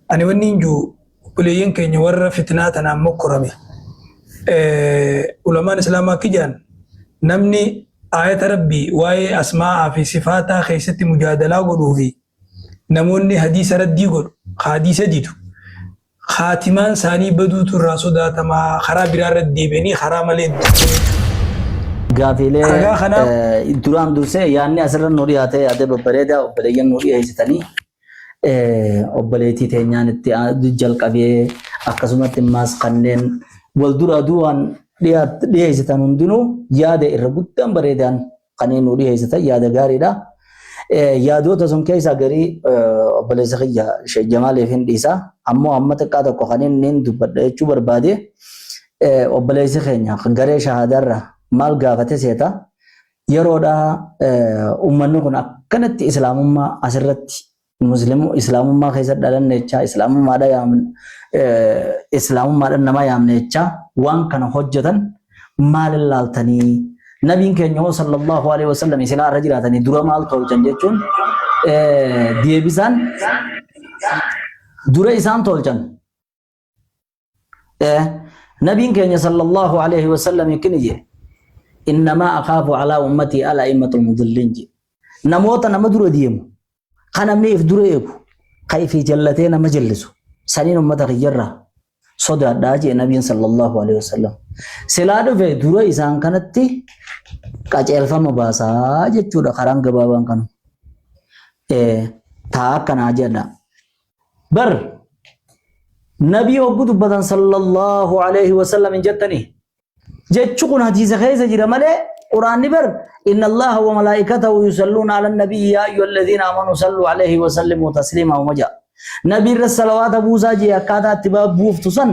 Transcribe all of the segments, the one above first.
Ani wanni hin jiru obboleeyyan keenya warra fitnaa tanaan mokkorame ulamaan islaamaa akki jedhan namni aayata rabbii waa'ee asmaa'aa fi sifaataa keessatti mujaadalaa godhuu fi namoonni hadiisa raddii godhu ka hadiisa didu kaatimaan isaanii baduutu irraa sodaatama karaa biraa irratti deebi'anii karaa malee deemu jechuudha. Gaafiilee Ragaa kanaaf duraan dursee yaadni asirra nu dhiyaate yaada babbareedaa obboleeyyan nu dhiyeessitanii obboleettii teenyaan itti jalqabee akkasumatti immaas kanneen wal duraa duubaan dhiyeessitan hundinuu yaada irra guddaan bareedaan kanneen nu dhiyeessitan yaada gaariidha. Yaadoota sun keessaa garii obboleessa kiyya Sheekh Jamaaliif hin dhiisa. Ammoo amma xiqqaa tokko kan inni hin dubbadha jechuu barbaade obboleessi keenya garee shahaadaarra maal gaafate seeta. Yeroodha uummanni kun akkanatti islaamummaa asirratti muslimu islaamummaa keessa dhalanne jechaa islaamummaadha yaamne islaamummaadha nama yaamne jechaa waan kana hojjetan maal ilaaltanii nabiin keenya hoo sallallahu alaihi wasallam isilaa irra jiraatanii dura maal tolchan jechuun deebisaan dura isaan tolchan Nabiin keenya sallallahu alaihi wasallam akkini jedhe innamaa akaafu alaa ummatii al a'immatul mudilliin jedhe. Namoota nama dura deemu kan namni if dura eegu kan ifii jallatee nama jallisu saniin ummata kiyyarraa sodaadhaa jedhe nabiin sallallahu alaihi wasallam. Silaa dhufe dura isaan kanatti qaceelfama baasaa jechuudha karaan gabaabaan kanu. Taa akkanaa jedha. Bar nabii hoggu dubbatan sallallahu alayhi wa sallam hin jettanii. Jechi kun hadiisa keessa jira malee quraanni bar inna allaha wa malaa'ikatahu yusalluuna ala nabiyyi yaa ayyuha alladhiina amanu sallu alayhi wa sallimu tasliima uma ja'a. Nabii irra salawaata buusaa jee akkaataa itti buuftu san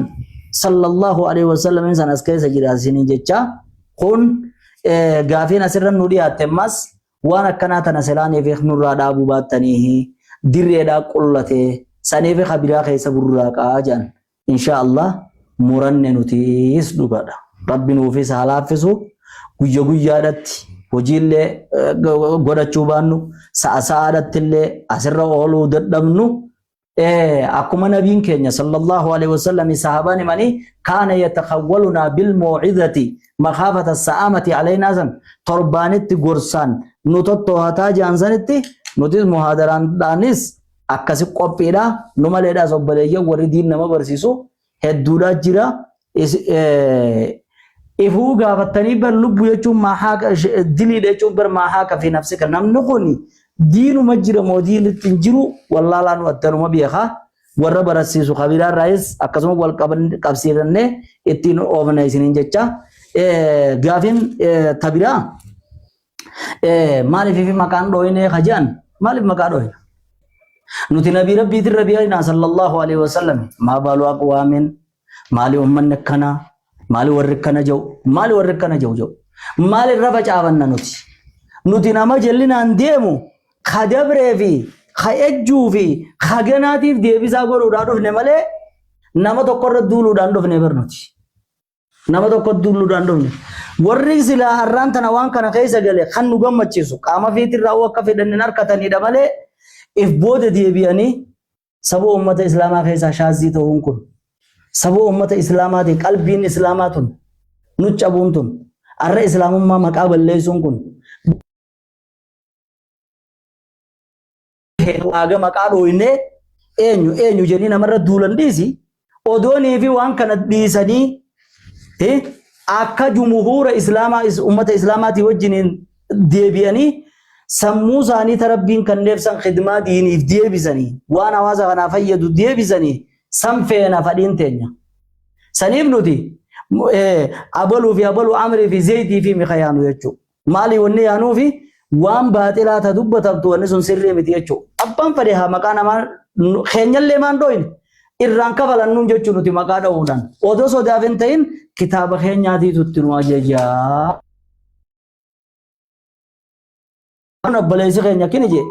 sallallahu alayhi wa sallam san as keessa jira isiniin jecha kun gaafiin asirra nu dhiyaatte ammas Waan akkanaa tana silaaniif nurraa dhaabuu baattaniihi dirreedhaa qullatee saniif ka biraa keessa burraaqaa jedhan. Inshaa Allah muranne nutiis dhugaadha. Rabbi nuufis haa laaffisu guyya guyyaadhatti hojiillee godhachuu baannu sa'a sa'aadhatti illee asirra ooluu dadhabnu Akkuma nabiin keenya sallallahu alaihi wasallam sahabaan himanii kaana yatakawwalunaa bil maw'izati makaafata sa'amati alaynaa san torbaanitti gorsaan nu tottoohataa jedhan sanitti nutis muhaadaraandhaanis akkasi qophiidha nu maleedhaas obboleeyyan warri diin nama barsiisu hedduudha jira ifuu gaafattanii bar lubbu jechuun maa haaka diliidha jechuun bar maa haaka fi nafsika namni kun diinuma jira moo diinitti hin jiru wallaalaa nu addanuma beeka warra barasiisu kabiraa irraayis akkasuma wal qabsiifannee ittiin oofna isiniin jecha gaafiin tabiraa maaliif fi maqaan dhooyinee kajaan maaliif maqaa dhooyina nuti nabii rabbiitirra beeknaa sallallahu alaihi wasallam maa baalu aqwaamin Maali ummanni akkanaa? Maali warri akkana jedhu? Maali warri akkana jedhu jedhu? Maali irra facaafanna nuti? Nuti nama jallinaan deemu ka dabree fi ka ejjuu fi ka ganaatiif deebisaa godhuudhaa dhufne malee nama tokko irra duuluudhaan dhufne bar nuti. Nama tokko duuluudhaan dhufne. Warri silaa har'aan tana waan kana keessa gale kan nu gammachiisu qaama fiitirraa akka fedhan hin harkatanidha malee if booda deebi'anii Saba uummata Islaamaa keessaa shaazzii ta'uun kun saba uummata Islaamaatiin qalbiin Islaamaa tun nu cabuun tun arra Islaamummaa maqaa balleessuun kun waaga maqaa dhooynee eenyu eenyu jedhanii namarra duulan dhiisi odoonii fi waan kana dhiisanii akka jumuhuura Islaamaa ummata Islaamaatii wajjiniin deebi'anii sammuu isaanii ta Rabbiin kanneef san khidmaa diiniif deebisanii waan hawaasa kanaa fayyadu deebisanii san feena fadhiin teenya. Saniif nuti abaluu fi abaluu amrii fi zeeytii fi mika yaanu jechuudha. Maali wanni yaanuufi waan baaxilaa ta dubbatamtu wanni sun sirrii miti jechuudha. Abbaan fedhe haa maqaa namaa keenyallee maan dhooyne irraan kafalannuun jechuun nuti maqaa dha'uudhaan odoo sodaaf hin ta'in kitaaba keenyaatiitu itti nu ajajaa. Waan obboleessi keenya kini jee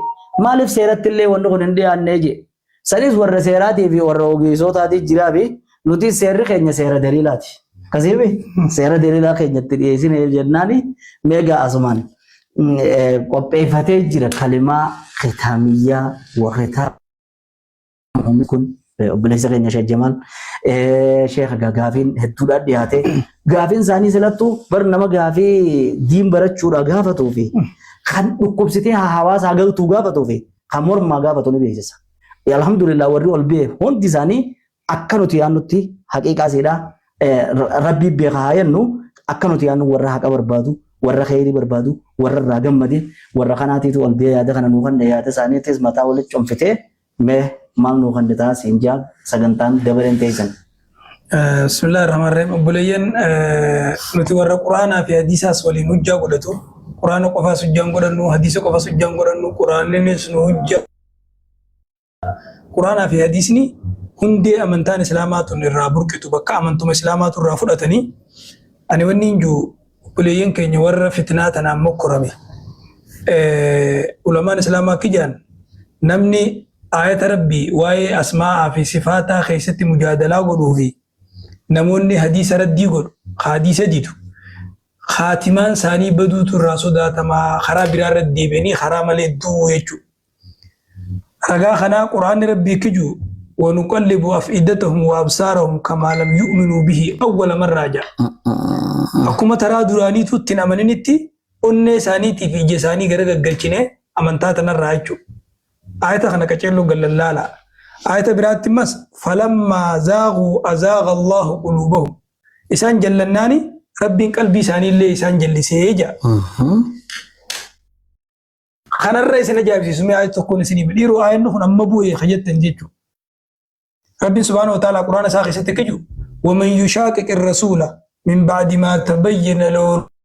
maaliif seeratti illee wanni kun hin dhiyaannee jee sanis warra seeraatii fi warra ogeessotaatii jiraa fi nuti seerri keenya seera daliilaati. Akkasiimi seera daliilaa keenyatti dhiyeessine jennaani meegaa asumaan qopheeffatee jira kalimaa kitaamiyyaa wa kitaamni kun. Obboleessa keenya Sheekh Jamaal Sheekh egaa gaafiin hedduudhaan dhiyaate. Gaafiin isaanii silattuu bar nama gaafii diin barachuudha gaafatuu fi kan dhukkubsitee hawaasaa galtuu gaafatuu fi kan mormaa gaafatu ni beeksisa. Alhamdulillah warri ol ba'e hundi isaanii akka nuti yaannutti haqiiqaa siidha rabbii beeka haa jennu akka nuti yaannu warra haqa barbaadu warra kheyrii barbaadu warra irraa gammade warra kanaatiitu ol ba'ee yaada kana nuu kanne yaada isaaniitis mataa walitti cunfitee mee maal nuu kannitaa siin jaa sagantaan dabareen teessan. Bismillaahi Rahmaan Rahiim. Obboleeyyan nuti warra Quraanaa fi hadiisaas waliin hujjaa godhatu. Quraana qofaas hujjaan godhannu, hadiisa qofaas hujjaan godhannu, Quraanninis nu hujjaa. Quraanaa fi hadiisni hundee amantaan Islaamaa tun irraa burqitu bakka amantuma Islaamaatu irraa fudhatanii ani wanni hin jiru obboleeyyan keenya warra fitnaa tanaan mokkorame ulamaan Islaamaa akka jedhan namni aayata Rabbii waa'ee asmaa'aa fi sifaataa keessatti mujaadalaa godhuu fi namoonni hadiisa raddii godhu hadiisa didu khaatimaan isaanii baduutu irraa sodaatamaa karaa biraa irratti deebi'anii karaa malee du'uu jechuudha. Ragaa kanaa Qur'aanni Rabbii kiju wanuqallibu af'idatahum wa absaarahum kamaa lam yu'minuu bihi awwala marraa ja'a. Akkuma taraa duraaniitu itti hin amaninitti onnee isaaniitii fi ija isaanii gara gaggalchine amantaa tanarraa jechuudha. Aayata kana qaceelloo gallallaala. Aayata biraatti immas falammaa zaaguu azaaga Allahu quluubahum. Isaan jallannaani Rabbiin qalbii isaanii illee isaan jallisee ja'a. Kanarra isin ajaa'ibsiisu mee aayata tokkoon isin hima. Dhiiroo aayanni kun amma bu'ee ka jettan jechuudha. Rabbiin subhaanahu wa ta'ala Qur'aana isaa keessatti akka jiru ومن يشاقق الرسول من بعد ما تبين له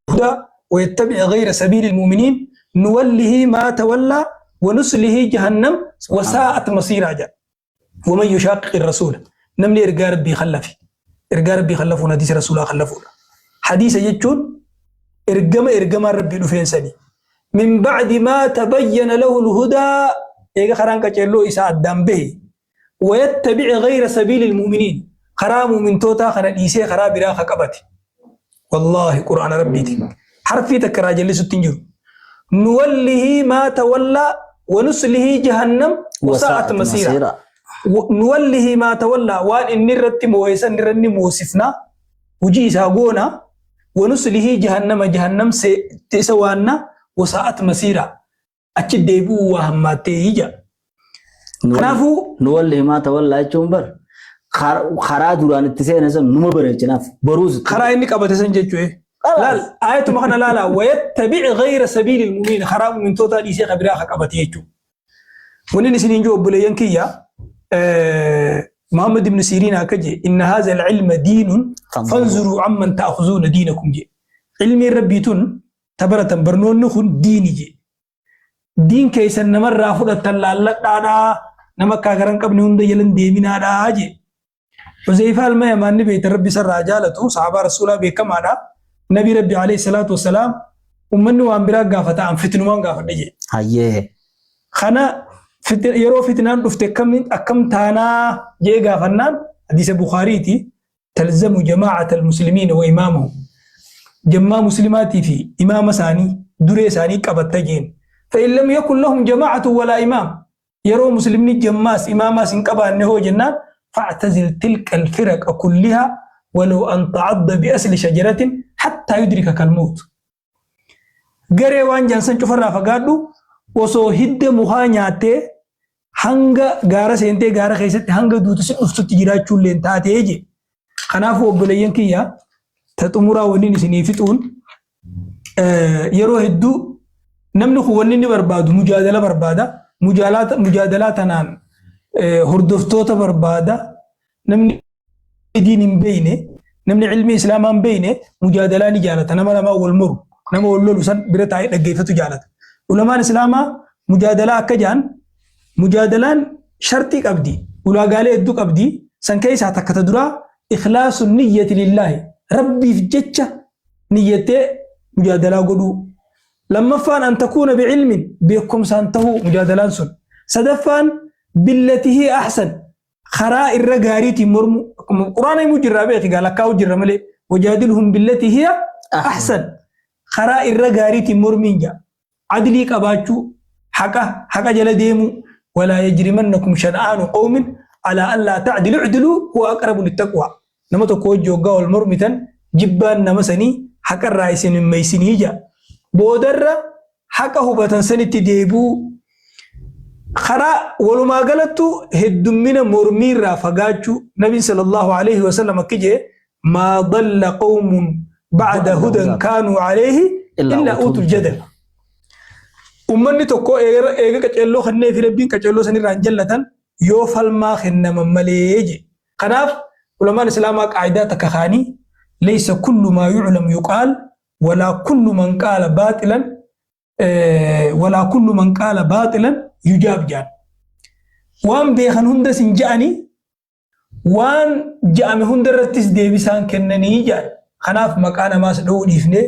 الهدى ويتبع غير سبيل المؤمنين نوله ما تولى ونسله جهنم وساءت مصيرا جاء ومن يشاقق الرسول namni ergaa rabbii khallafe ergaa rabbii khallafuun hadiisa rasuulaa khallafuudha hadiisa jechuun ergama ergamaan rabbii dhufeen sanii min ba'di maa tabayyana lahu lhudaa eega karaan qaceelloo isaa addaan bahe wayattabi'i gayra sabiili lmu'miniin karaa mu'mintootaa kana dhiisee karaa biraa ka qabate Wallaahi Qur'aana Rabbiiti. Harfii takka irraa jallisutti hin jiru. Nuwallihi maa tawallaa wa nuslihi jahannam wa sa'at masiira. Nuwallihi maa tawallaa waan inni irratti moo'e san irra inni moosifna hojii isaa goona wa nuslihi jahannama jahannam isa waanna wa sa'at masiira. Achi deebi'uu waa hammaattee ija. Kanaafuu nu walli himaa tawallaa jechuun bar karaa duraan itti seene san numa bareechinaaf boruus itti karaa inni qabate san jechuu. Laal ayatuma kana laala wayattabi'i ghayra sabiili mu'miniin karaa mu'mintootaa dhiisee ka biraa ka qabate jechuudha. Wanni isiniin jiru obboleeyyan kiyya Muhammad ibn Siriin akka jee inna haadha al-ilma diinun fanzuruu amman ta'khuzuuna diinakum jee. Ilmiin rabbii tun ta baratan barnoonni kun diini jee. Diin keessan namarraa fudhattan laalladhaadhaa nama akkaa gara hin qabne hunda jalan deeminaadhaa jee. Huzeyfaa ilma Yamaan ni beektan rabbi isarraa jaalatu sahaabaa rasuulaa beekamaadha. Nabii rabbi alayhi salaatu wassalaam ummanni waan biraa gaafata an fitnumaan gaafadhe jee. Hayyee. Kana yeroo fitnaan dhufte akkam taanaa jee gaafannaan hadiisa Bukaariiti. Talzamu jamaa'ata al-muslimiina wa imaamahum. Jammaa muslimaatii fi imaama isaanii duree isaanii qabatta jeen. Fa'in lam yakun lahum jamaa'atu walaa imaam. Yeroo muslimni jammaas imaamaas hin qabaanne hoo jennaan fa'tazil tilka al-firaqa kullihaa walau an ta'adda bi asli shajaratin hattaa yudrikaka al-mawt. Garee waan jaan san cufarraa fagaadhu osoo hidda mukaa nyaattee hanga gaara seentee gaara keessatti hanga duutu si dhuftutti jiraachuu illee taatee je. Kanaafuu obboleeyyan kiyya ta xumuraa wanni isinii fixuun yeroo hedduu namni kun wanni inni barbaadu mujaadala barbaada. Mujaadalaa tanaan hordoftoota barbaada. Namni diin hin beeyne, namni ilmii islaamaa hin beeyne mujaadalaa ni jaalata. Nama lamaa wal moru, nama wal lolu san bira taa'ee dhaggeeffatu jaalata. Ulamaan islaamaa mujaadalaa akka jaan mujaadalaan sharxii qabdi, ulaagaalee hedduu qabdi. San keessaa takka ta duraa ikhlaasu niyyati lillaahi rabbiif jecha niyyattee mujaadalaa godhuu. Lammaffaan an takuuna bi'ilmin beekumsaan tahuu mujaadalaan sun. Sadaffaan billatihi ahsan karaa irra gaariitiin mormuu akkuma quraana himuu jirraa beeki gaa lakkaa'uu jirra malee wajaadilhum billati hiya ahsan karaa irra gaariitiin mormiin jaa adlii qabaachuu haqa haqa jala deemuu walaa yajrimannakum shan'aanu qawmin alaa allaa ta'dilu i'diluu huwa aqrabu littaqwaa. Nama tokko wajji hoggaa wal mormitan jibbaan nama sanii haqarraa isin hin maysinii ja'a. Boodarra haqa hubatan sanitti deebi'uu karaa walumaa galattu heddummina mormiirraa fagaachuu nabiin sallallahu alaihi wasallam akki jee maa dalla qawmun ba'da hudan kaanuu alayhi illaa uutul jadal. Ummanni tokko eega qaceelloo kennee fi rabbiin qaceelloo sanirraa hin jallatan yoo falmaa kennaman malee je. Kanaaf ulamaan islaamaa qaayidaa takka kaanii laysa kullu maa yu'lamu yuqaal walaa kullu man qaala baaxilan walaa kullu man qaala baaxilan yujaab jaan. Waan beekan hundas hin ja'anii Waan ja'ame hunda irrattis deebisaan kennanii ja'an. Kanaaf maqaa namaas dha'uu dhiifnee,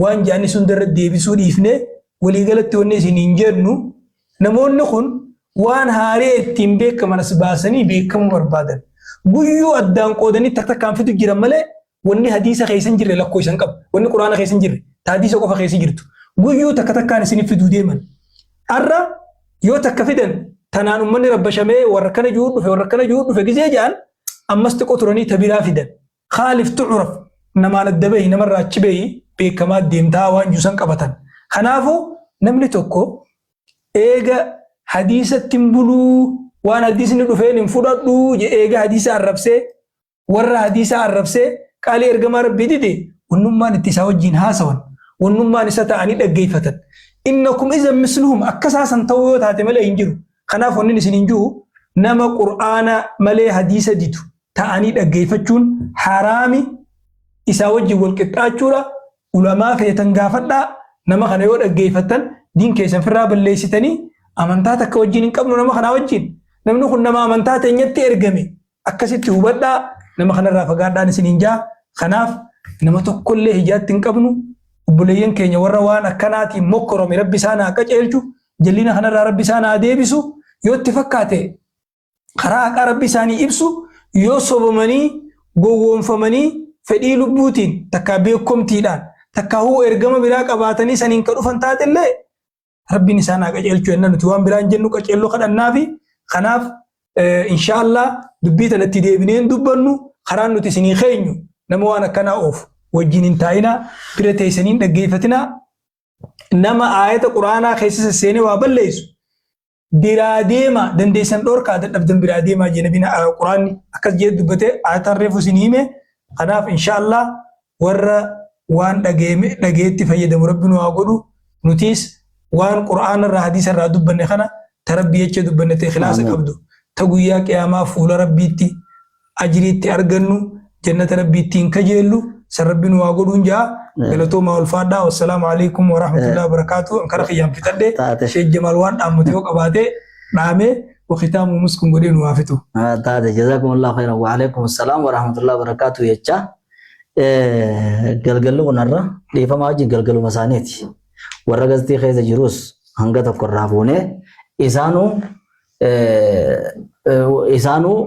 waan ja'anis hunda irratti deebisuu dhiifnee, waliigalatti wanni isiniin jennu, namoonni kun waan haaree ittiin beekaman as baasanii beekamuu barbaadan. Guyyuu addaan qoodanii tak takkaan fidu jiran malee wanni hadiisa keessa hin jirre lakkoofsa hin qabu. Wanni quraana keessa hin jirre ta hadiisa qofa keessa jirtu. Guyyuu takka takkaan isin fiduu deeman. Har'a yoo takka fidan tanaan ummanni rabbashamee warra kana jiru dhufe warra kana jiru dhufe gizee jedhan ammas xiqqoo turanii ta biraa fidan. Khaalif tu'raf namaan adda bahi namarraa achi bahi beekamaa deemtaa waan jiru san qabatan. Kanaafuu namni tokko eega hadiisatti hin buluu waan hadiisni dhufeen hin fudhadhu eega hadiisa arrabsee warra hadiisaa arrabsee qaalii ergamaa Rabbii dide wannummaan itti isaa wajjiin haasawan wannummaan isa ta'anii dhaggeeffatan innakum izan misluhum akka isaa san ta'uu yoo taate malee hin jiru kanaaf wannin isin hin jiru nama qur'aana malee hadiisa didu ta'anii dhaggeeffachuun haraami isaa wajjin wal qixxaachuudha ulamaa feetan gaafadhaa nama kana yoo dhaggeeffattan diin keessan firraa balleessitanii amantaa takka wajjin hin qabnu nama kanaa wajjin namni kun nama amantaa teenyatti ergame Akkasitti hubadhaa nama kanarraa fagaadhaan isiniin jaa. Kanaaf nama tokkollee hijaatti hin qabnu. Obboleeyyan keenya warra waan akkanaatiin mokkorame rabbi isaan haa qaceelchu. Jallina kanarraa rabbi isaan haa deebisu. Yoo itti fakkaate karaa haqaa rabbi isaanii ibsu yoo sobamanii gowwoomfamanii fedhii lubbuutiin takkaa beekomtiidhaan takkaa huu ergama biraa qabaatanii saniin ka dhufan taatellee Rabbiin isaan haa qajeelchu jenna nuti waan biraan jennu qajeelloo kadhannaafi kanaaf insha Allah dubbii tana itti deebinee hin dubbannu karaan nuti isinii keenyu nama waan akkanaa oofu wajjin hin taa'inaa bira teessanii hin dhaggeeffatinaa nama aayata quraanaa keessa sesseenee waa balleessu biraa deema dandeessan dhorkaa dadhabdan biraa deemaa jee nabiin quraanni akkas jee dubbate aayataan reefu isin hime kanaaf insha Allah warra waan dhageetti fayyadamu rabbi nu haa godhu nutiis waan qur'aana irraa hadiisa irraa dubbanne kana ta rabbi jecha dubbanne ta ikhlaasa qabdu ta guyyaa qiyaamaa fuula rabbiitti ajriitti argannu jannata rabbiitti hin kajeellu san rabbi nu haa godhuun jaa galatoomaa ulfaadhaa wassalaamu alaikum warahmatullahi wabarakaatu an kara kiyyaan fixadhe sheek jamaal waan dhaammate yoo qabaate dhaamee wakitaamu muskun godhee nu haa fixu. Taate jazakumullahu khairan wa alaikum assalam wa rahmatullahi wa barakatuh jecha Galgalli kun har'a dhiifamaa wajjin galgaluma isaaniiti. Warra gastii keessa jirus hanga tokko irraa fuunee isaanuu isaanuu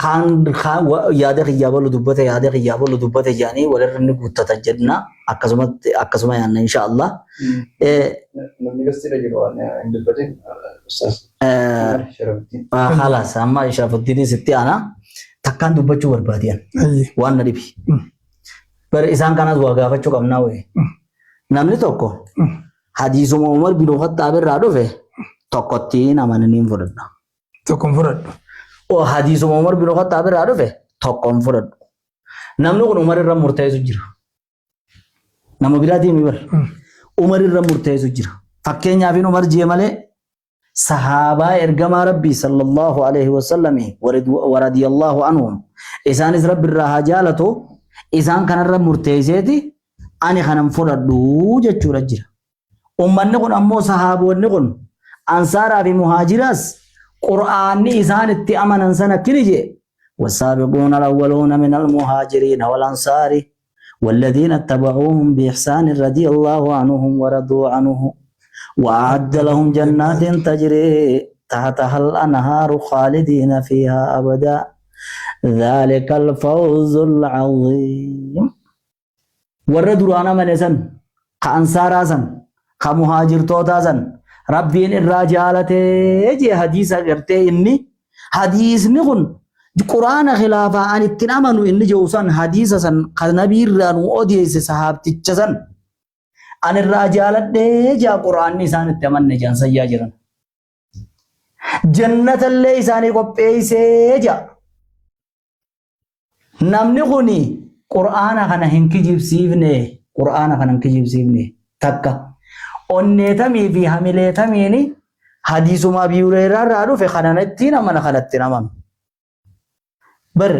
kaan kaan yaada kiyyaa balu dubbate yaada kiyyaa balu dubbate jedhanii walirra ni guuttatan jenna akkasumatti akkasuma yaanna insha Allah. Namni gastiirra jiru waan hin dubbatin ustaz. Sharafuddiin. Khalaas amma Sharafuddiinis itti aana. Takkaan dubbachuu barbaadiyan. Waan na dhibi. Bar isaan kanas waa gaafachuu qabnaa wayii. Namni tokko hadiisuma Umar bin Khattaab irraa dhufe tokkottiin amananii hin fudhadha. Tokko hin fudhadhu. O hadiisuma Umar bin Khattaab irraa dhufe tokko hin fudhadhu. Namni kun Umar irra murteessu jira. Nama biraatii mi bar. Umar irra murteessu jira. Fakkeenyaaf Umar jee malee sahaabaa ergamaa Rabbii sallallahu alaihi wasallami wa radiyallahu anhum isaanis Rabbi irraa haa jaalatu isaan kanarra murteesseeti ani kanan fudhadhu jechuudha jira. Ummanni kun ammoo sahaaboonni kun ansaaraa fi muhaajiraas qur'aanni isaan itti amanan sana kini jee والسابقون الأولون من المهاجرين والأنصار والذين اتبعوهم بإحسان رضي الله عنهم ورضوا عنه وأعد لهم جنات تجري تحتها الأنهار خالدين فيها أبدا ذلك الفوز العظيم Warra duraan amane san, ka ansaaraa san, ka muhaajirtootaa san Rabbiin irraa jaalatee jee hadiisa gartee inni Hadiisni kun Quraana khilaafaa an ittiin amanu inni jedhu san hadiisa san kan nabii irraa nu odeesse sahaabticha san an irraa jaaladhee jaa Quraanni isaan itti amanne jaan sayyaa jiran. Jannatallee isaanii qopheessee jaa. Namni kun Qur'aana kana hin kijibsiifne, Qur'aana kana hin kijibsiifne takka. Onneetamii fi hamileetamiin hadiisuma Abii Hureyraa irraa dhufe kana ittiin amana kana ittiin amanu. Bar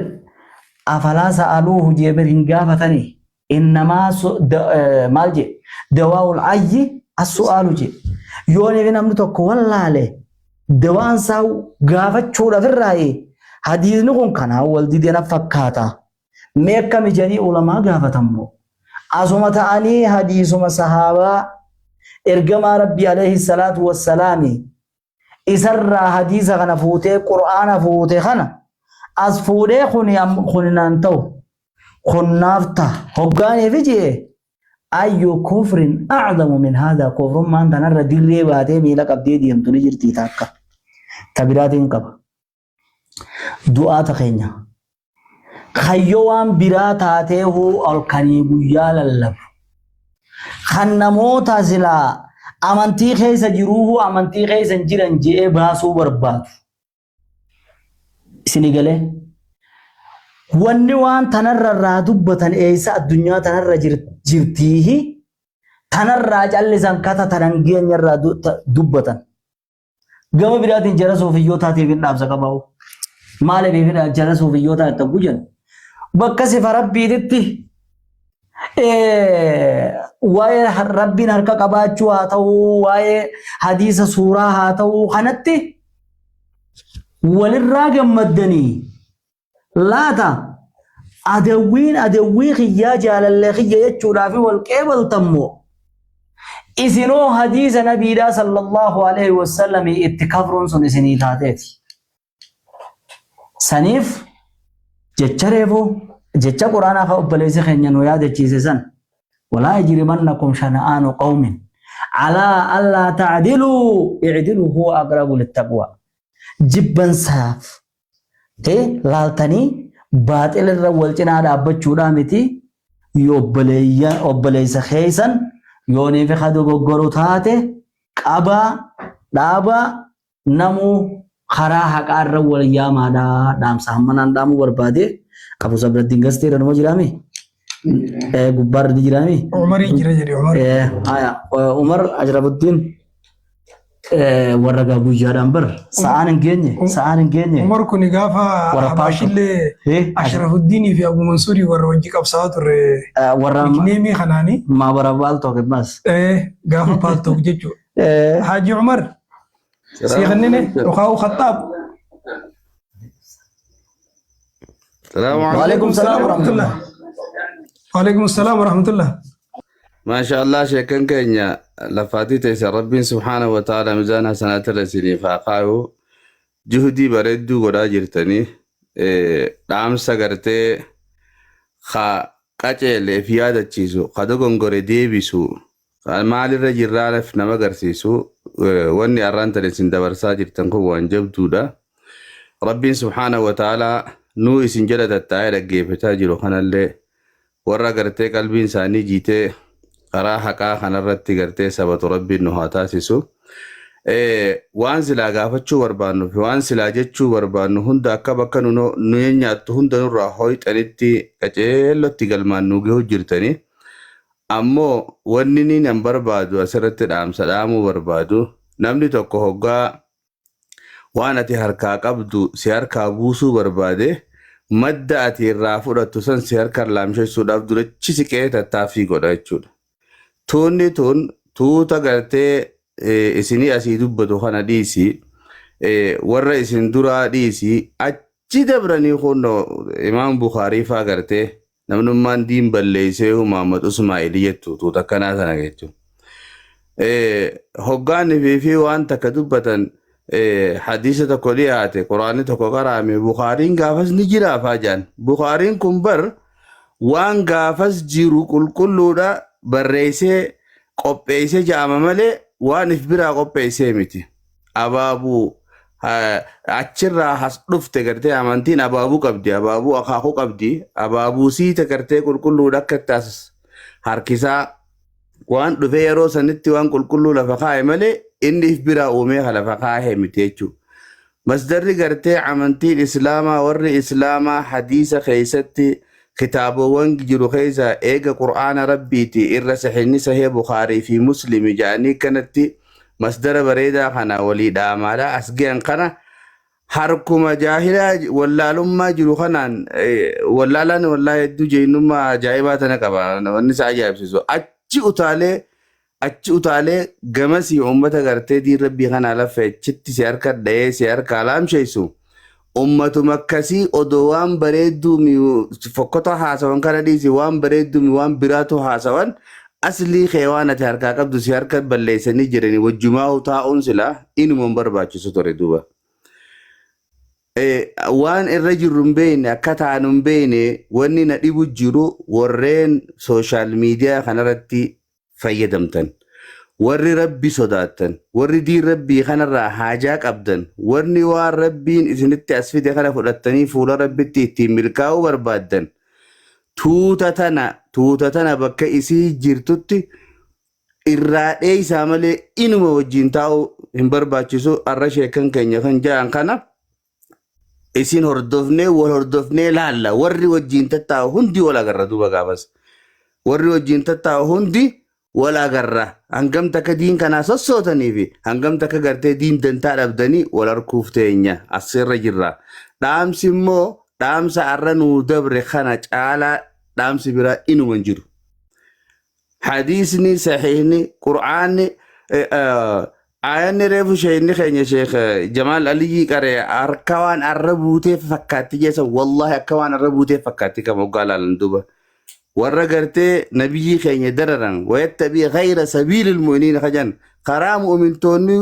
afalaa sa'aluuhu jee bar hin gaafatanii. Innamaa maal jee dawaa'ul ayyi as-su'aalu jee. Yooniif namni tokko wallaale Dawaan isaa gaafachuudhaaf irraayi hadiisni kun kanaan wal dide na fakkaata. Mee akkami jedhanii ulamaa gaafatammoo. Asuma ta'anii hadiisuma sahaabaa ergamaa Rabbii alayhi salaatu wassalaami isarraa hadiisa kana fuutee qur'aana fuute kana as fuudhee kuni kuni naan ta'u kun naaf ta'a hoggaaniifi je'e Ayyu kufrin a'zamu min haadha kufrummaan tanarra dirree baatee miila qabdee deemtu ni jirtii taakka. Ta biraatiin qaba. Du'aata keenya. Kayyoo waan biraa taatee huu halkanii guyyaa lallabu. Kan namoota silaa amantii keessa jiruuhuu amantii keessa hin jiran je'ee baasuu barbaadu. Isinii galee? Wanni waan tanarra irraa dubbatan eessa addunyaa tanarra jirtiihi tanarraa callisan kata tanan geenya irraa dubbatan. Gama biraatiin jara suufiyyootaatiif hin dhaamsa qabaa'u. Maaliif jara suufiyyootaa itti gujan? Bakka sifa rabbiititti waa'ee rabbiin harka qabaachuu haa ta'uu waa'ee hadiisa suuraa haa ta'uu kanatti walirraa gammaddanii laata adawwiin adawwii kiyyaa jaalallee kiyya jechuudhaaf wal qeebaltammoo isinoo hadiisa nabiidhaa sallallahu alaihi wasallam itti kafruun sun isinii taateeti. Saniif jecha reefu jecha quraanaa ka obboleessi keenya nu yaadachiise san walaa yajrimannakum shana'aanu qawmin alaa allaa ta'diluu i'diluu huwa aqrabu littaqwa jibbansaaf laaltanii baaxil irra wal cinaa dhaabbachuudhaa miti obboleessa keessan yooniif ka dogoggoru taate qabaa dhaabaa Namuu karaa haqaa irra wal yaamaadha dhaamsa hammanaan dhaamuu barbaade. Abu Sabraddiin Gastee irra numa jiraami? Gubbaarra ni jiraami? Umarii jira jedhe Umar. Haya Umar Ajrabuddiin warra gaa guyyaadhaan bar sa'aan hin geenye sa'aan hin geenye. Umar kun gaafa Warra Habaashillee Eh, Ashrafuddiinii fi Abu Mansuurii warra wajji qabsaa'aa turre warra nickname kanaanii maabara baaltook immas. gaafa paaltook jechuudha. Haji Umar Sii kennine yookaan Khaxaab. Salaamu Waalaikum salaam warahmatullah. Waalaikum salaam warahmatullah. Maasha Allah sheekan keenya lafaatii teessan Rabbiin subhaanahu wa ta'ala mizaana hasanaatti irra isiniif haa kaayu. Juhdii bareedduu godhaa jirtanii dhaamsa gartee ka qaceeleef yaadachiisu ka dogongore deebisu Maalirra jirraanaf nama agarsiisu wanni arraan tana isin dabarsaa jirtan kun waan jabduudha. Rabbiin subhaanahu wa ta'aalaa nuu isin jala tattaa'ee dhaggeeffataa jiru kanallee warra gartee qalbiin isaanii jiitee karaa haqaa kanarratti gartee sabatu Rabbiin nu haa taasisu. Waan silaa gaafachuu barbaannu fi waan silaa jechuu barbaannu hunda akka bakka nu nu nyaattu hunda nurraa hooyxanitti qaceellotti galmaan nu gahu jirtanii. Ammoo wanni niin an barbaadu asirratti dhaamsa dhaamuu barbaadu namni tokko hoggaa waan ati harkaa qabdu si harkaa buusuu barbaade madda ati irraa fudhattu san si harkaan laamshessuudhaaf durachi siqee tattaaffii godha jechuudha. Tuunni tun tuuta gartee isinii asii dubbatu kana dhiisi warra isin duraa dhiisi achi dabranii kunno imaam Bukaarii faa gartee Namnummaan diin balleeyseehu Muhammad Usmaa'ili jettu tuuta akkanaa tana jechuun. Hoggaan fi waan takka dubbatan hadiisa tokko dhiyaate quraanni tokko qaraame Bukaariin gaafas ni jira faa jaan. Bukaariin kun bar waan gaafas jiru qulqulluudha barreessee qopheessee ja'ama malee waan if biraa qopheessee miti. Abaabuu Achirraa has dhufte gartee amantiin abaabuu qabdi, abaabuu akaakuu qabdi, abaabuu siita gartee qulqulluudha akka itti as harkisaa waan dhufee yeroo sanitti waan qulqulluu lafa kaa'e malee inni if biraa uumee ka lafa kaa'e miti jechuudha. Masdarri gartee amantiin Islaamaa warri Islaamaa hadiisa keessatti kitaabowwan jiru keessa eega Qur'aana Rabbiiti irra sahiihni Sahih Bukhaarii fi Muslimi ja'anii kanatti masdara bareedaa kana walii dhaamaadha as gahan kana harkuma jaahilaa wallaalummaa jiru kanaan wallaalaan wallaahi hedduu jeeynummaa ajaa'ibaa tana qaba wanni isa ajaa'ibsiisu achi utaalee achi utaalee gamasii ummata gartee diin rabbii kanaa laffee achitti si harka dha'ee si harkaa laamsheessu ummatuma akkasii odoo waan bareedduu mi fokkota haasawan kana dhiisi waan bareedduu mi waan biraatu haasawan aslii kee waan ati harkaa qabdu si harka balleessanii jiranii wajjumaa taa'uun silaa inuma hin barbaachisu ture duuba. Waan irra jirru hin beekne akka taanu hin beekne wanni na dhibu jiru warreen sooshaal miidiyaa kanarratti fayyadamtan warri rabbi sodaattan warri diin rabbii kanarraa haajaa qabdan warri waan rabbiin isinitti as fide kana fudhattanii fuula rabbitti ittiin milkaa'uu barbaaddan tuuta tana tuuta tana bakka isii jirtutti irraa dheeysaa malee inuma wajjin taa'uu hin barbaachisu arra sheekan keenya kan ja'an kana isin hordofnee wal hordofnee laalla warri wajjin tattaa'u hundi wal agarra duuba gaafas warri wajjin tattaa'u hundi wal agarra hangam takka diin kanaa sossootanii fi hangam takka gartee diin dantaa dhabdanii wal arkuuf teenya asirra jirra dhaamsi immoo dhaamsa arra nuu dabre kana caalaa dhaamsi biraa inuma hin jiru Hadiisni sahiihni Qur'aanni aayanni reefu sheeyni keenya sheekh Jamaal Aliyyii qare harka waan arra buutee fakkaatti jeessa wallaahi akka waan arra buutee fakkaatti kan moggaa laalan duuba warra gartee nabiyyii keenya dararan wayattabii ghayra sabiilil mu'miniina kajan karaa mu'mintoonni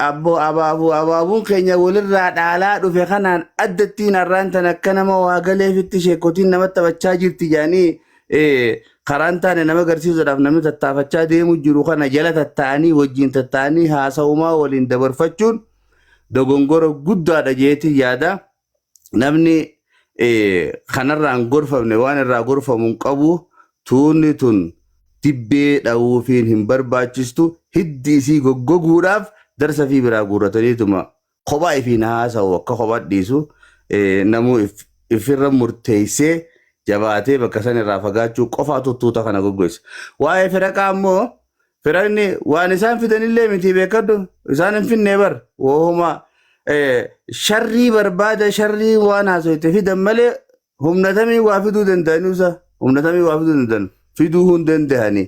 Abbo abaabuu abaabuun keenya walirraa dhaalaa dhufe kanaan addattiin har'aan tan akka nama waa galeefitti sheekotiin nama taphachaa jirti jedhanii karaan taane nama agarsiisuudhaaf namni tattaafachaa deemu jiru kana jala tatta'anii wajjin tatta'anii haasa'umaa waliin dabarfachuun dogongora guddaadha jeetiin yaada. Namni kanarraa hin gorfamne waan irraa gorfamu hin qabu tuunni tun dibbee dhawuufiin hin barbaachistu hiddi isii goggoguudhaaf darsa fi biraa guurrataniituma kophaa ifiin haasa'u akka kophaa dhiisu namuu ifirra murteessee jabaatee bakka san irraa fagaachuu qofaatu tuuta kana goggoisa. Waa'ee firaqaa immoo Firaqni waan isaan fidanillee miti beekadhu isaan hin finne bar wohuma sharrii barbaada sharrii waan haasoyte fidan malee humna tamii waa fiduu danda'anii usa humna tamii waa fiduu danda'an fiduu hin danda'ani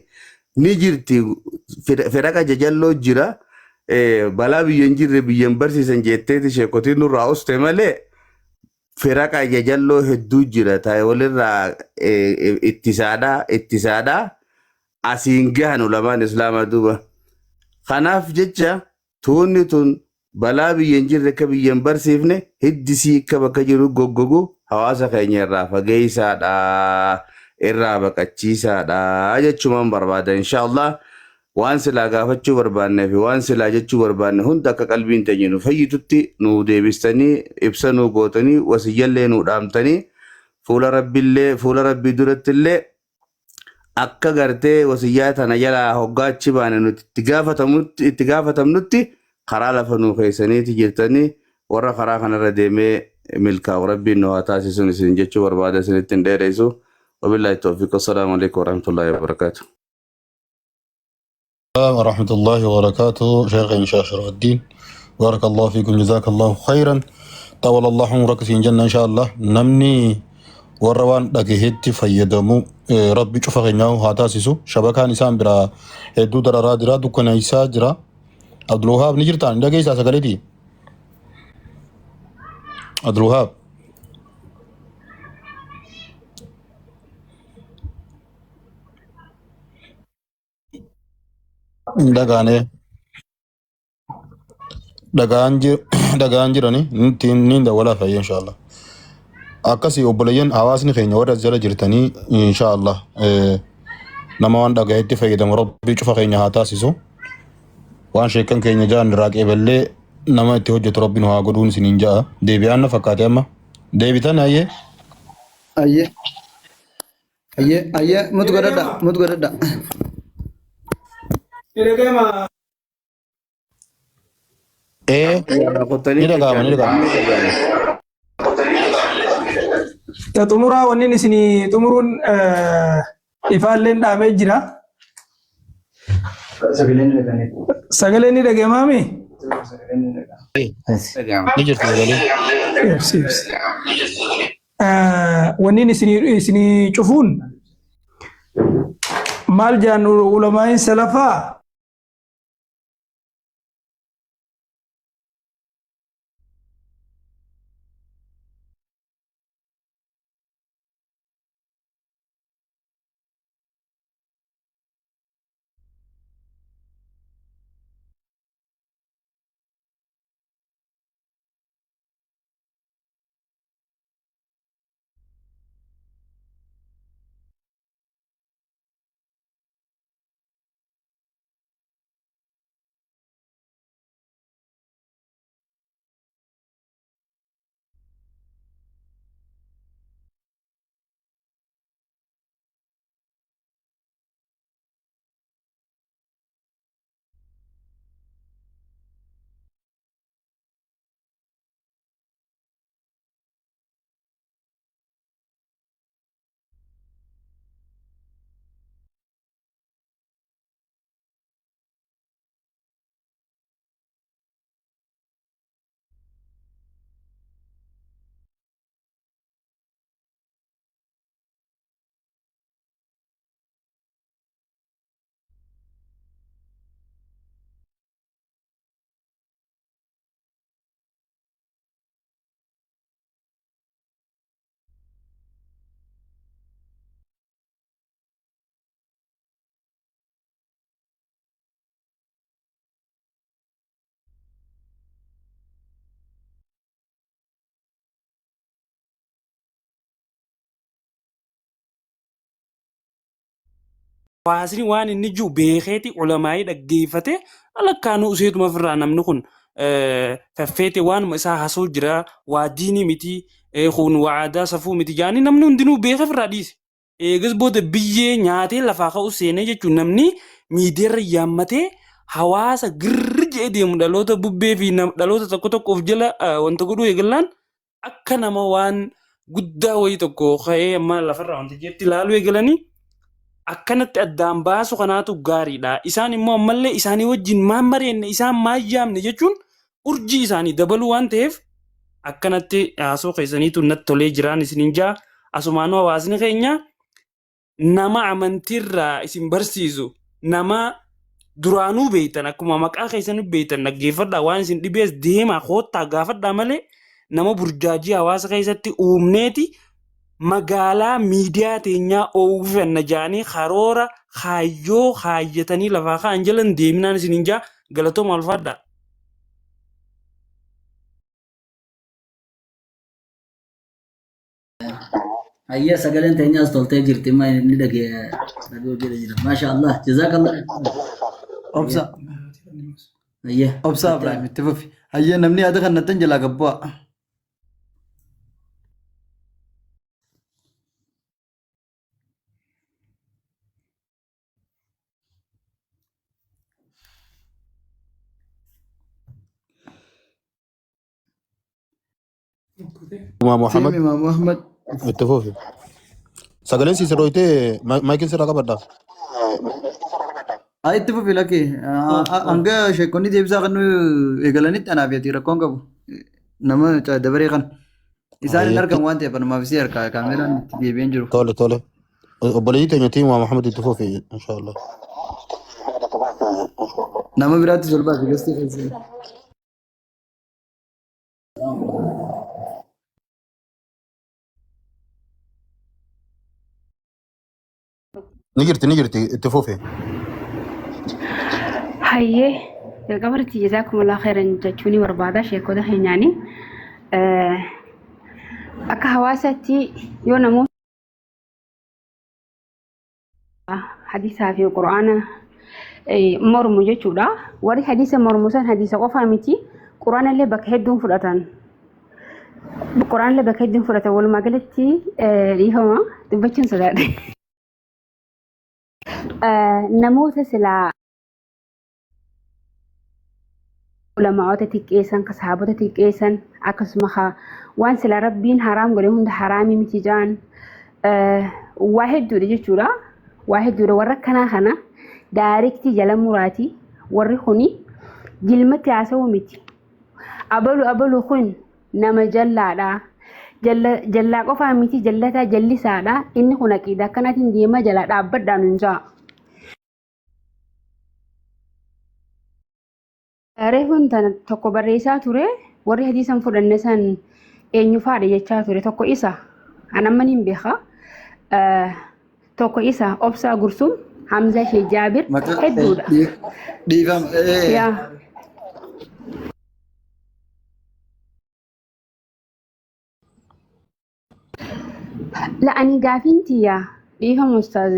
ni jirti firaqa jajalloo jira balaa biyya hin jirre biyya hin barsiisan jetteeti sheekotiin nurraa uste malee firaqa jajalloo hedduu jira taa'e walirraa ittisaadha ittisaadha asiin gahan ulamaan islaamaa duuba. Kanaaf jecha tuunni tun balaa biyya hin jirre akka biyya hin barsiifne hiddisii akka bakka jiru goggogu hawaasa keenya irraa fageessaadha irraa baqachiisaadha jechumaan barbaada inshaallah. Waan silaa gaafachuu barbaannee fi waan silaa jechuu barbaanne hunda akka qalbiin teenya nu fayyitutti nu deebistanii ibsa nu gootanii wasiyyallee nu dhaamtanii fuula rabbiillee fuula rabbii durattillee akka gartee wasiyyaa tana jalaa hoggaa achi baane nuti itti gaafatamutti itti gaafatamnutti karaa lafa nuu keessaniiti jirtanii warra karaa kanarra deemee milkaa'u rabbiin nu haa taasisuun isin jechuu barbaada isinitti hin dheeressu wabillahi tawfiq assalaamu alaikum warahmatullahi wabarakaatu. ورحمة الله وبركاته شيخ شيخ شرف الدين بارك الله فيكم جزاك الله خيرا طول الله عمرك في الجنة إن شاء الله نمني warra waan dhagahetti fayyadamu rabbi cufa keenyaa haa taasisu shabakaan isaan biraa hedduu dararaa jira dukkaneessaa jira Abdulwahaab ni jirtaan dhageessaa sagaleeti Abdulwahaab hin dhagaane dhagaan jir dhagaan jirani ni dawwalaa fayyee inshallah akkasii obboleeyyan hawaasni keenya warra as jala jirtanii inshallah nama waan dhagahetti fayyadamu rabbii cufa keenya haa taasisu waan sheekkan keenya jaan irraa qeeballee Nama itti hojjetu rabbi nu haa godhuun isiniin ja'a. Deebi'aan na fakkaate amma. Deebitan hayyee. Ayyee. Ayyee ayyee mut godhadha mut godhadha. Ni dhaga'ama. Ee Irraa ni kuttanii dhaga'ama ni jechaan dhaga'ama. ni dhaga'ama. Ta xumuraa wanni isinii xumuruun ifaalleen dhaamee jira. Sagaleen ni dhaga'ame. Sagaleen ni dhaga'amaami? Sagaleen ni dhaga'ama. Dhaga'ama. Ni jirti sagalee. Ibsi ibsi. Wanni isinii cufuun maal jaan ulamaa'iin salafaa Hawaasni waan inni jiru beekeeti ulamaa'ii dhaggeeffate alakkaanuu useetuma ofirraa namni kun faffeete waanuma isaa hasoo jira waa diinii miti kun waa aadaa safuu miti jaanii namni hundinuu beekee ofirraa dhiise. Eegas booda biyyee nyaatee lafaa ka'u seenee jechuun namni miidiyaarra yaammatee hawaasa girri jedhee deemu dhaloota bubbee fi dhaloota tokko tokko of jala wanta godhuu eegallaan akka nama waan guddaa wayii tokko ka'ee amma lafarraa wanta jeetti ilaaluu eegalanii akkanatti addaan baasu kanaatu gaariidha. Isaan immoo ammallee isaanii wajjin maan mari'anne isaan maan yaamne jechuun urjii isaanii dabaluu waan ta'eef akkanatti haasoo keessaniitu natti tolee jiraan isiniin jaa asumaanuu hawaasni keenya nama amantiirraa isin barsiisu nama duraanuu beektan akkuma maqaa keessanii beektan dhaggeeffadhaa waan isin dhibees deemaa koottaa gaafadhaa malee nama burjaajii hawaasa keessatti uumneeti magaalaa miidiyaa teenyaa oowwifanna jaanii karoora kaayyoo kaayyatanii lafaa ka'an jalan deeminaan isiniin jaa galatooma ulfaadhaa. Hayya sagaleen teenyaas toltee jirti amma inni dhagee dhagee jedhe jira. Maasha Allah. Jazakallah. Obsa. Hayya. Obsa Ibrahim itti fufi. Hayyee namni yaada kan nattan jalaa gabbu'a. Imaam Muhammad Team Imam Ahmad. itti fufi. Sagaleen si sirrooytee maayikiin sirraa qabadha. Haa itti fufi lakkee. Hanga sheekonni deebisaa kan nu eegalanitti anaaf ati rakkoon qabu. Nama dabaree kan. Isaan hin argamu waan ta'eef anumaaf isii harkaa kaameraan itti deebi'een jiru. Tole tole. Obboleettii teenya team Muhammad itti fufi inshallah. Nama biraatti ol baase gastii keessa. Ni jirti ni jirti itti fufi. Hayyee jalqaba irratti jazaakumullahu khairan jechuun ni barbaada sheekota keenyaani. Akka hawaasaatti yoo namoota hadiisaa fi qur'aana mormu jechuudha. Warri hadiisa mormu san hadiisa qofaa miti. Quraana illee bakka hedduun fudhatan. Quraana illee bakka hedduun fudhatan. Walumaa galatti dhiifama dubbachuun sodaadhe. Namoota silaa ulamaa'ota xiqqeessan, ka sahaabota xiqqeessan, akkasuma ka waan silaa Rabbiin haraam godhe hunda haraamii miti ja'an waa hedduudha jechuudha. Waa hedduudha warra akkanaa kana daarektii jala muraati warri kuni jilmatti haasa'uu miti. Abalu abalu kun nama jallaadha. Jalla jallaa qofaa miti jallataa jallisaadha. Inni kun aqiida akkanaatiin deemaa jalaa dhaabbadhaa nun ja'a. Reefuun tana tokko barreessaa ture warri hadiisa hin fudhanne san eenyu faadha jechaa ture tokko isa an amma niin beeka tokko isa obsaa gursum Hamza Shee Jaabir Maqaa hedduudha. dhiifama. Yaa la ani gaafiin tiyya dhiifama ustaaz